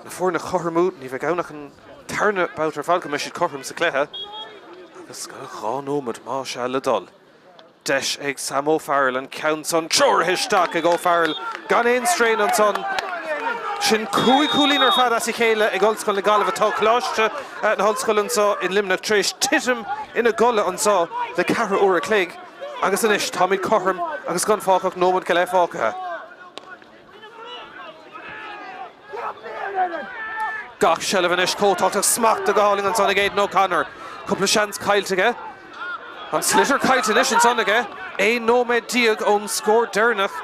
na foirne a chothromú. Ní bheidh ann ach an tarna babhta ar fad go mbeidh siad cothrom sa chluiche. Agus gan ach 2 nóiméad más ea le dul. Deis ag Sam O'Farrell an ceann san treoraithe isteach ag O'Farrell gan aon strain ansan. Sin 5 chúilín ar fad as a chéile ag Ollscoil na Gaillimhe. Tá Coláiste na hOllscoile anseo in Luimneach tar éis titim ina gcodladh anseo le ceathrú uair a chloig agus anois táimid cothrom agus gan fágtha ach nóiméad go leith fágtha. Gach seilbh anois chomh tábhachtach. Smachtaithe go hálainn ansan ag Aidan O'Connor. Cúpla seans caillte aige. An sliotar caillte anois ansan aige. 11 nóiméad ón scór deireanach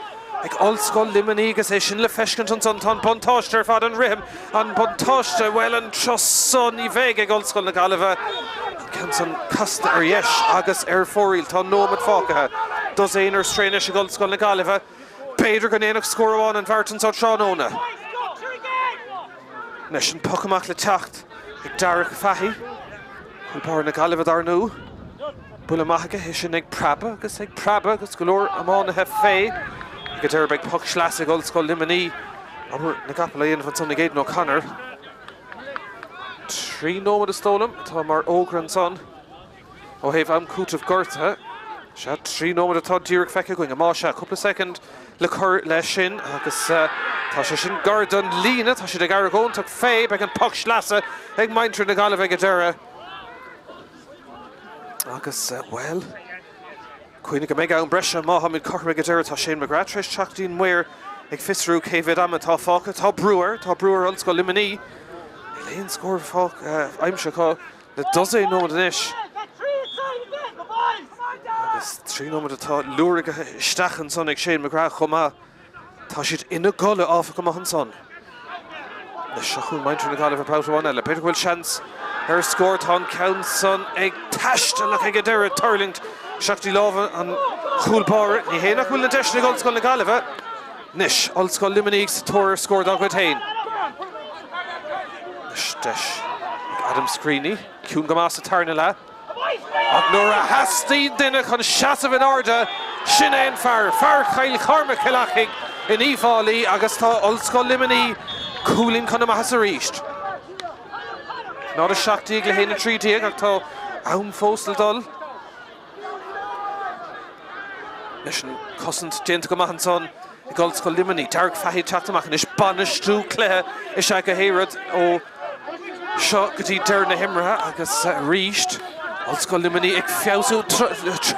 ag Ollscoil Luimnigh agus é sin le feiscint ansan. Tá an buntáiste ar fad, an rithim, an buntáiste, bhuel an turas so ní bheidh ag Ollscoil na Gaillimhe. An ceann san casta ar dheis agus ar fóraoil. Tá nóiméad fágtha. Dosaen ar strae anois ag Ollscoil na Gaillimhe. B'fhéidir go ndéanfadh scór amháin an bheart anseo tráthnóna. Anois an poc amach le teacht ag Darragh Fahy. Cúl báire na Gaillimhe dar ndóigh. Buille maith aige, é sin ag preabadh agus ag preabadh agus go leor iománaithe fé. Ag an deireadh beidh poc sleasa ag Ollscoil Luimnigh. Obair na gcapall á dhéanamh ansan ag Aidan O'Connor. 3 nóiméad is dóigh liom atá mar fhógra ansan ó thaobh am cúitimh gortaithe. Sea, 3 nóiméad atá díreach feicthe againn. Más ea, cúpla soicind le cur leis sin agus tá sé sin gar don líne. Tá siad ag argóint ach fé, beidh an poc sleasa ag muintir na Gaillimhe ag an deireadh. Agus, bhuel, cuimhnigh go mbeidh am breise má táimid cothrom ag an deireadh. Tá Shane McGrath tar éis teacht dtí'n maor ag fiosrú cé mhéad ama atá fágtha. Tá brú air, tá brú ar Ollscoil Luimnigh. Níl aon scór aimsithe acu le dosaen nóiméad anois. Agus 3 nóiméad atá lúraithe isteach ansan ag Shane McGrath chomh maith. Tá siad ina gcodladh, áfach, amuigh ansan. Anois seo chugainn muintir na Gaillimhe babhta amháin eile. B'fhéidir go bhfuil seans ar scór. Tá an ceann san ag taisteal ach ag an deireadh tuirlingt isteach dtí lámha an chúl báire. Ní hé nach bhfuil na deiseanna ag Ollscoil na Gaillimhe. Anois Ollscoil Luimnigh sa tóir ar scór dá gcuid féin. Anois deis ag Adam Screeney. Ciúin go maith sa tarna leath. Ach nuair a theastaíonn duine chun seasamh in airde, sin é an fear, fear Chill Chormaic Cill Achaidh in Uíbh Fhailí agus tá Ollscoil Luimnigh cúilín chun na maitheasa arís. 0-17 le 1-13 ach tá am fós le dul. Leis an cosaint déanta go maith ansan ag Ollscoil Luimnigh. Derek Fahy ag teacht amach anois. Bainistiú cluiche is ea go háirid ó seo go dtí deireadh na himeartha agus arís Ollscoil Luimnigh ag feabhsú tar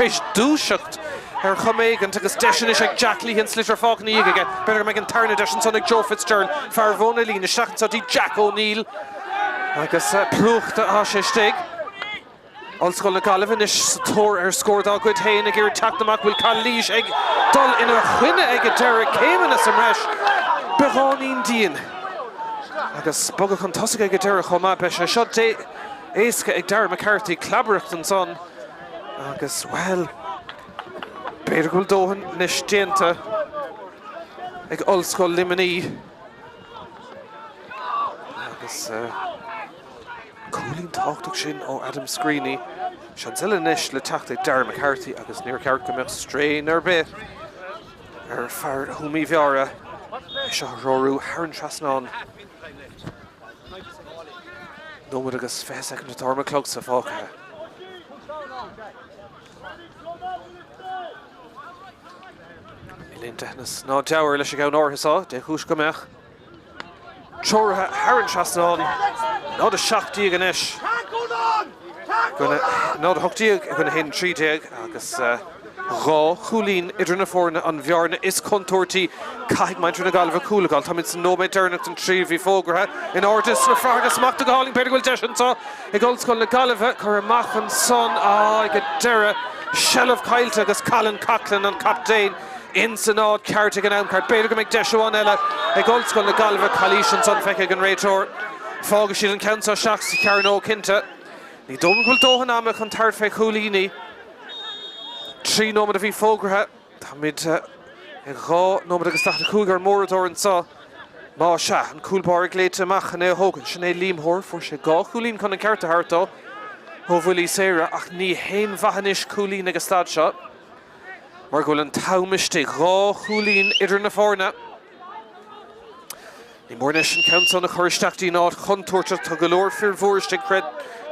éis dúiseacht ar chuma éigint agus deis anois ag Jack Leahy an sliotar fágtha ina dhiaidh aige. B'fhéidir go mbeidh an tarna deis ansan ag Joe Fitzgerald, fear bhun na líne, isteach anso dtí Jack O'Neill agus plúchta atá sé istigh. Ollscoil na Gaillimhe anois sa tóir ar scór dá gcuid féin ag iarraidh teacht amach. Bhfuil calaois ag dul ina choinne ag an deireadh? Céimeanna sa mbreis, beagáinín dian agus bogadh chun tosaigh ag an deireadh chomh maith. Beidh sé seo éasca ag Darragh McCarthy. Clabaireacht ansan agus, bhuel, b'fhéidir go bhfuil dóthain anois déanta ag Ollscoil Luimnigh agus. Cúilín tábhachtach sin ó Adam Screeney. Seans eile anois le teacht ag Darragh McCarthy agus níor cheart go mbeadh strain ar bith ar fear Thuama Uí Mheára é seo a threorú thar an trasnán. Nóiméad agus 20 soicind atá ar mo chlogsa fágtha. Níl aon deithneas ná deabhar leis an gceann áirithe seo, dé chúis go mbeadh. Treoraithe thar an trasnán, 0-17 anois. 0-18 i gcoinne 1-13 agus dhá chúilín idir na foirne an bhearna is contúirtí. Caithfidh muintir na Gaillimhe cúl a fháil. Táimid sa nóiméad deireanach den tríú bhí fógartha in airde sna frathacha smachta go hálainn. B'fhéidir go bhfuil deis anseo ag Ollscoil na Gaillimhe cur amach ansan ag an deireadh. Seilbh caillte agus Colin Coughlan an captaen. Ins an áit ceart ag an am ceart. B'fhéidir go mbeidh deis amháin eile ag Ollscoil na Gaillimhe. Calaois ansan feicthe ag an réiteoir. Fágfaidh siad an ceann seo isteach sa chearnóg cinnte. Ní dóigh liom go bhfuil dóthain ama chun tabhairt fé chúilíní. 3 nóiméad a bhí fógraithe. Táimid ag 2 nóiméad agus 45 ar an uaireadóir anseo. Más ea, an cúl báire glaoite amach chun é a thógaint. Sin é Liam Hoare. Fuair sé dhá chúilín chun an ceart a thabhairt dó ó bhuillí saora ach ní haon mhaith anois cúilín ag an staid seo. Mar go bhfuil an t-am istigh, dhá chúilín idir na foirne. Ní mór anois an ceann san a chur isteach dtí'n áit chontúirteach. Tá go leor fir mhóra istigh,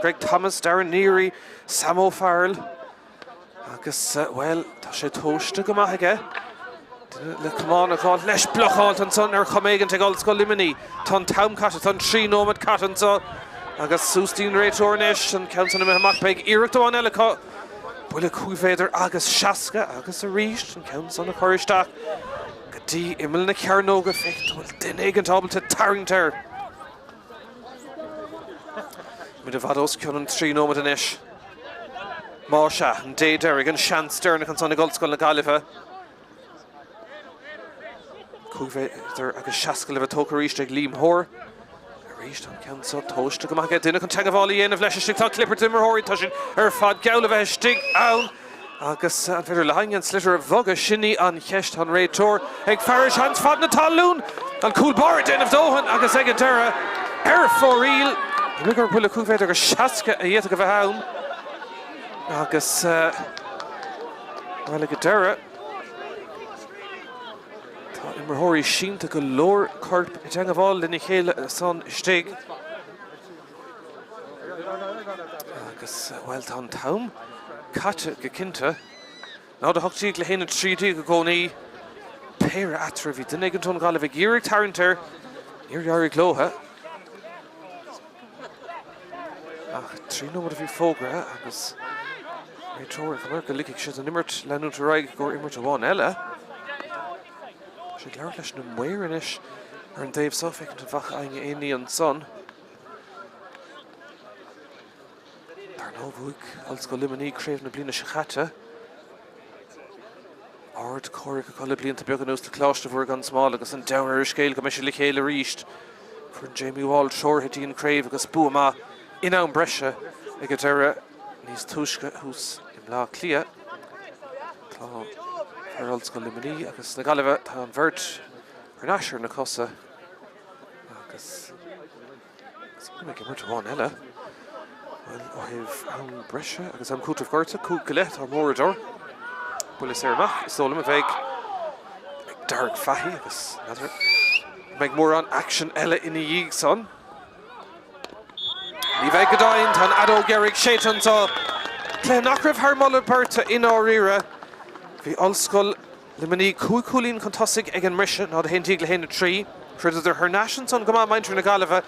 Greg Thomas, Darren Neary, Sam O'Farrell agus, bhuel, tá sé tomhaiste go maith aige. Duine le camán a ghabháil leis, blocáilte ansan ar chuma éigint ag Ollscoil Luimnigh. Tá an t-am caite, tá an 3 nóiméad caite anseo agus suas dtí'n réiteoir anois, an ceann san imithe amach. Beidh iarracht amháin eile acu. Buille 5 mhéadar agus 60 agus arís an ceann san a chur isteach go dtí imeall na cearnóga. Féach an bhfuil duine éigint ábalta tarraingt air. Muid i bhfad os cionn an 3 nóiméad anois. Más ea, an dé deiridh, an seans deireanach ansan ag Ollscoil na Gaillimhe. 5 mhéadar agus 60 le bheith tógtha arís ag Liam Hoare. Arís an ceann seo tomhaiste go maith aige. Duine chun teagmháil a dhéanamh leis istigh. Tá clibirt d'imreoirí, tá siad ar fad geall le bheith istigh ann. Agus an féidir le héinne an sliotar a bhogadh? Sin í an cheist. Tá an réiteoir ag faire seans fad na talún. An cúl báire ag déanamh dóthain agus ag an deireadh ar fóraoil. Ní gur buille 5 mhéadar agus 60 a d'fhéadfadh a bheith ann. Agus, bhuel, ag an deireadh. Imreoirí sínte go leor coirp i dteangabháil lena chéile ansan istigh. Agus, bhuel, tá an t-am caite go cinnte. 0-18 le 1-13 i gcónaí. Péire eatarthu, bhí duine éigin ón Ghaillimh ag iarraidh tarraingt air, níor éirigh leo. Ach 3 nóiméad a bhí fógraithe agus réiteoir ag cur go ligfidh siad an imirt leanúint ar aghaidh i gcomhair imirt amháin eile. Tá sé ag labhairt leis na maoir anois ar an dtaobh seo, féachaint an bhfaca éinne aon ní ansan. Dar ndóigh, bhuaigh Ollscoil Luimnigh craobh na bliana seo caite. Ard comhrac acu le blianta beaga anuas le Coláiste Mhuire gan Smál agus an deabhadh ar an scéal go mbeidh siad le chéile arís. Foireann Jamie Wall treoraithe dtí an craobh agus bua maith in am breise ag an deireadh níos túisce thuas i mBleá Cliath. Tá fear Ollscoil Luimnigh agus na Gaillimhe, tá an bheirt thar n-ais ar na cosa agus Is ag imirt amháin eile. Bhuel, ó thaobh am breise agus am cúitimh gorta, 5 go leith atá an móradóir. Buille saor amach, is dóigh liom, a bheidh ag Darragh Fahy agus n'fheadar an mbeidh mórán aicsean eile ina dhiaidh san. Ní bheidh go deimhin, tá an fheadóg dheiridh séidte anseo. Cluiche nach raibh thar moladh beirte i ndáiríre. Bhí Ollscoil Luimnigh 5 chúilín chun tosaigh ag an mbriseadh, 0-11 le 1-3. Throideadar thar n-ais ansan go maith muintir na Gaillimhe.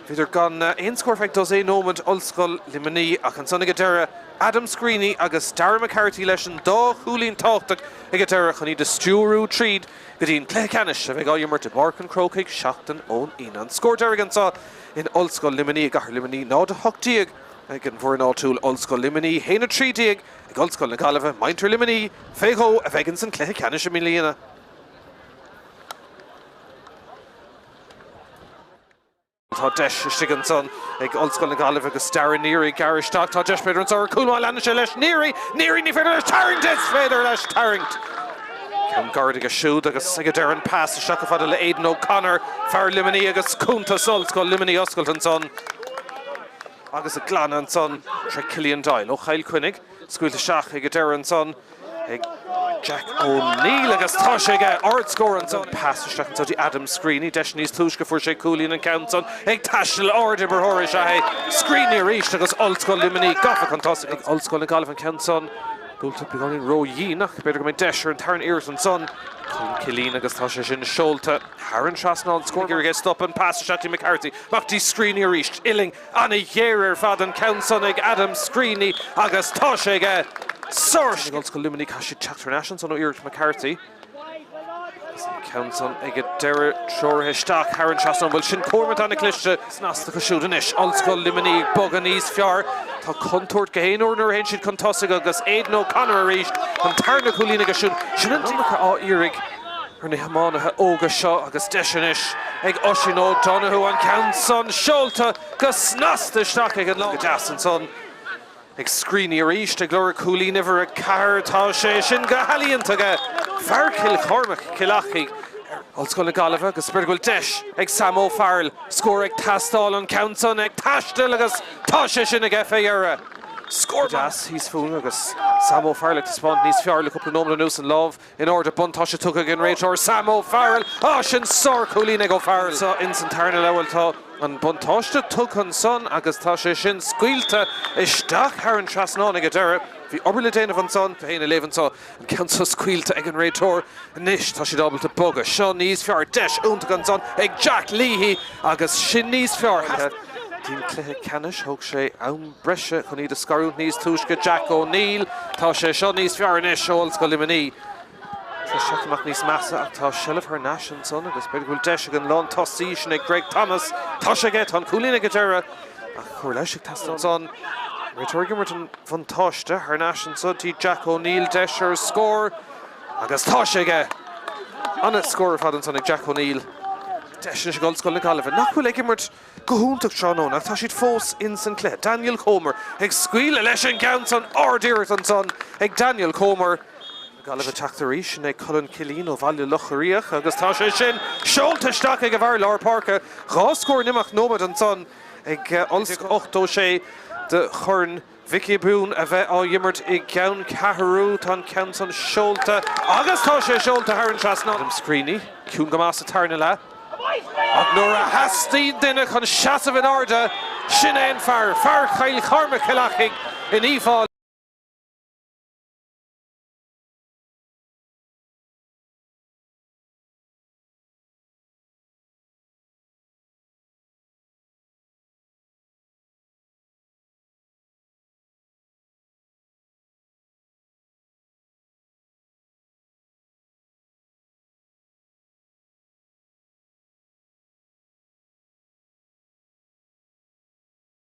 Bhíodar gan aon scór feadh dosaen nóiméad, Ollscoil Luimnigh, ach ansan ag an deireadh, Adam Screeney agus Darragh McCarthy leis an dá chúilín tábhachtach ag an deireadh chun iad a stiúrú tríd go dtí an cluiche ceannais a bheidh á imirt i bPáirc an Chrócaigh seachtain ón Aoine. An scór deiridh anseo in Ollscoil Luimnigh i gcathair Luimnigh, 0-18 ag an bhfoireann áitiúil, Ollscoil Luimnigh, 1-13 Ag Ollscoil na Gaillimhe, muintir Luimnigh fé dhó a bheidh ins an cluiche ceannais i mbliana. Tá deis istigh ansan ag Ollscoil na Gaillimhe agus Darren Neary ag gearradh isteach. Tá deis b'fhéidir anso ar chúl má leanann sé leis. Neary! Neary! Ní féidir leis tarraingt! Is féidir leis tarraingt! Ceann gairid aige siúd agus ag an deireadh an pas isteach chomh fada le Aidan O'Connor, fear Luimnigh agus cuntas Ollscoil Luimnigh oscailte ansan. Agus ag glanadh ansan tré Cillian Doyle ó Chill Chainnigh, scaoilte isteach ag an deireadh ansan ag Jack O'Neill agus tá sé aige! Ard-scór ansan. Pas isteach anso dtí Adam Screeney, deis níos túisce fuair sé cúilín an ceann san ag taisteal ard-imreoir is ea é Screeney arís agus Ollscoil Luimnigh gafa chun tosaigh ag Ollscoil na Gaillimhe an ceann san buailte beagáinín ró-dhian ach b'fhéidir go mbeidh deis ar an tarna iarracht ansan. Colm Killeen agus tá sé sin seolta. Thar an trasnán, scór ag iarraidh é stop an pas isteach dtí McCarthy, amach dtí Screeney arís. Uillinn an-ghéar ar fad an ceann san ag Adam Screeney agus tá sé aige. Sár-scil ag Ollscoil Luimnigh, caithfidh siad teacht thar n-ais ansan ó iarracht McCarthy. Agus an ceann san ag an deireadh treoraithe isteach thar an trasnán. Bhuel sin comhartha an-chliste. Snasta acu siúd anois. Ollscoil Luimnigh ag bogadh níos fearr. Tá contúirt gach aon uair nuair a théann siad chun tosaigh agus Aidan O'Connor arís. An tarna cúilín aige siúd. Sin an iomarca á iarraidh ar na hiománaithe óga seo agus deis anois ag Oisín O'Donoghue an ceann san seolta go snasta isteach ag an lán. Go deas ansan ag Screeney arís ag lorg cúilín uimhir 4. Tá sé sin go healaíonta aige. Fear Chill Chormaic, Cill Achaidh, Ollscoil na Gaillimhe agus b'fhéidir go bhfuil deis ag Sam O'Farrell. Scór ag teastáil an ceann san ag taisteal agus tá sé sin aige fé dheireadh. Scór deas thíos fúinn agus Sam O'Farrell ag taispeáint níos fearr le cúpla nóiméad anuas an lámh In airde, buntáiste tugtha ag an réiteoir Sam O'Farrell. Á, sin sár-chúilín ag O'Farrell. Anseo ins an tarna leath, bhuel, tá an buntáiste tugtha ansan agus tá sé sin scaoilte isteach thar an trasnán ag an deireadh. Bhí obair le déanamh ansan. Féin a léamh anseo, an ceann seo scaoilte ag an réiteoir. Anois tá siad ábalta bogadh. Seo níos fearr. Deis iontach ansan ag Jack Leahy agus sin níos fearr. Dtí'n cluiche ceannais, thóg sé am breise chun iad a scarúint níos túisce. Jack O'Neill, tá sé seo níos fearr anois ó Ollscoil Luimnigh. Tá sé amach níos measa ach tá seilbh thar n-ais ansan agus b'fhéidir go bhfuil deis ag an lántosaí sin ag Greg Thomas. Tá sé aige, tá an cúilín ag an deireadh ach cóir leighis ag teastáil ansan. Réiteoir ag imirt an bhuntáiste thar n-ais anso dtí Jack O'Neill, deis ar scór agus tá sé aige! An-scór ar fad ansan ag Jack O'Neill. Deis anois ag Ollscoil na Gaillimhe nach bhfuil ag imirt Go hiontach tráthnóna ach tá siad fós ins an cluiche. Daniel Comer ag scaoileadh leis an gceann san. Ard-iarracht ansan ag Daniel Comer. Gaillimh ag teacht arís, sin é Colin Killeen ó Bhaile Locha Riach agus tá sé sin seolta isteach ag an bhfear lár páirce. 2 scór in imeacht nóiméad ansan ag Ollscoil 86. de Chorn Mhic Giobúin a bheith á imirt i gceanncheathrú. Tá an ceann san seolta agus tá sé seolta thar an trasnán. Adam Screeney, ciúin go maith sa tarna leath. Ach nuair a theastaíonn duine chun seasamh in airde, sin é an fear, fear Chill Chormaic Cill Achaidh in Uíbh Fhailí.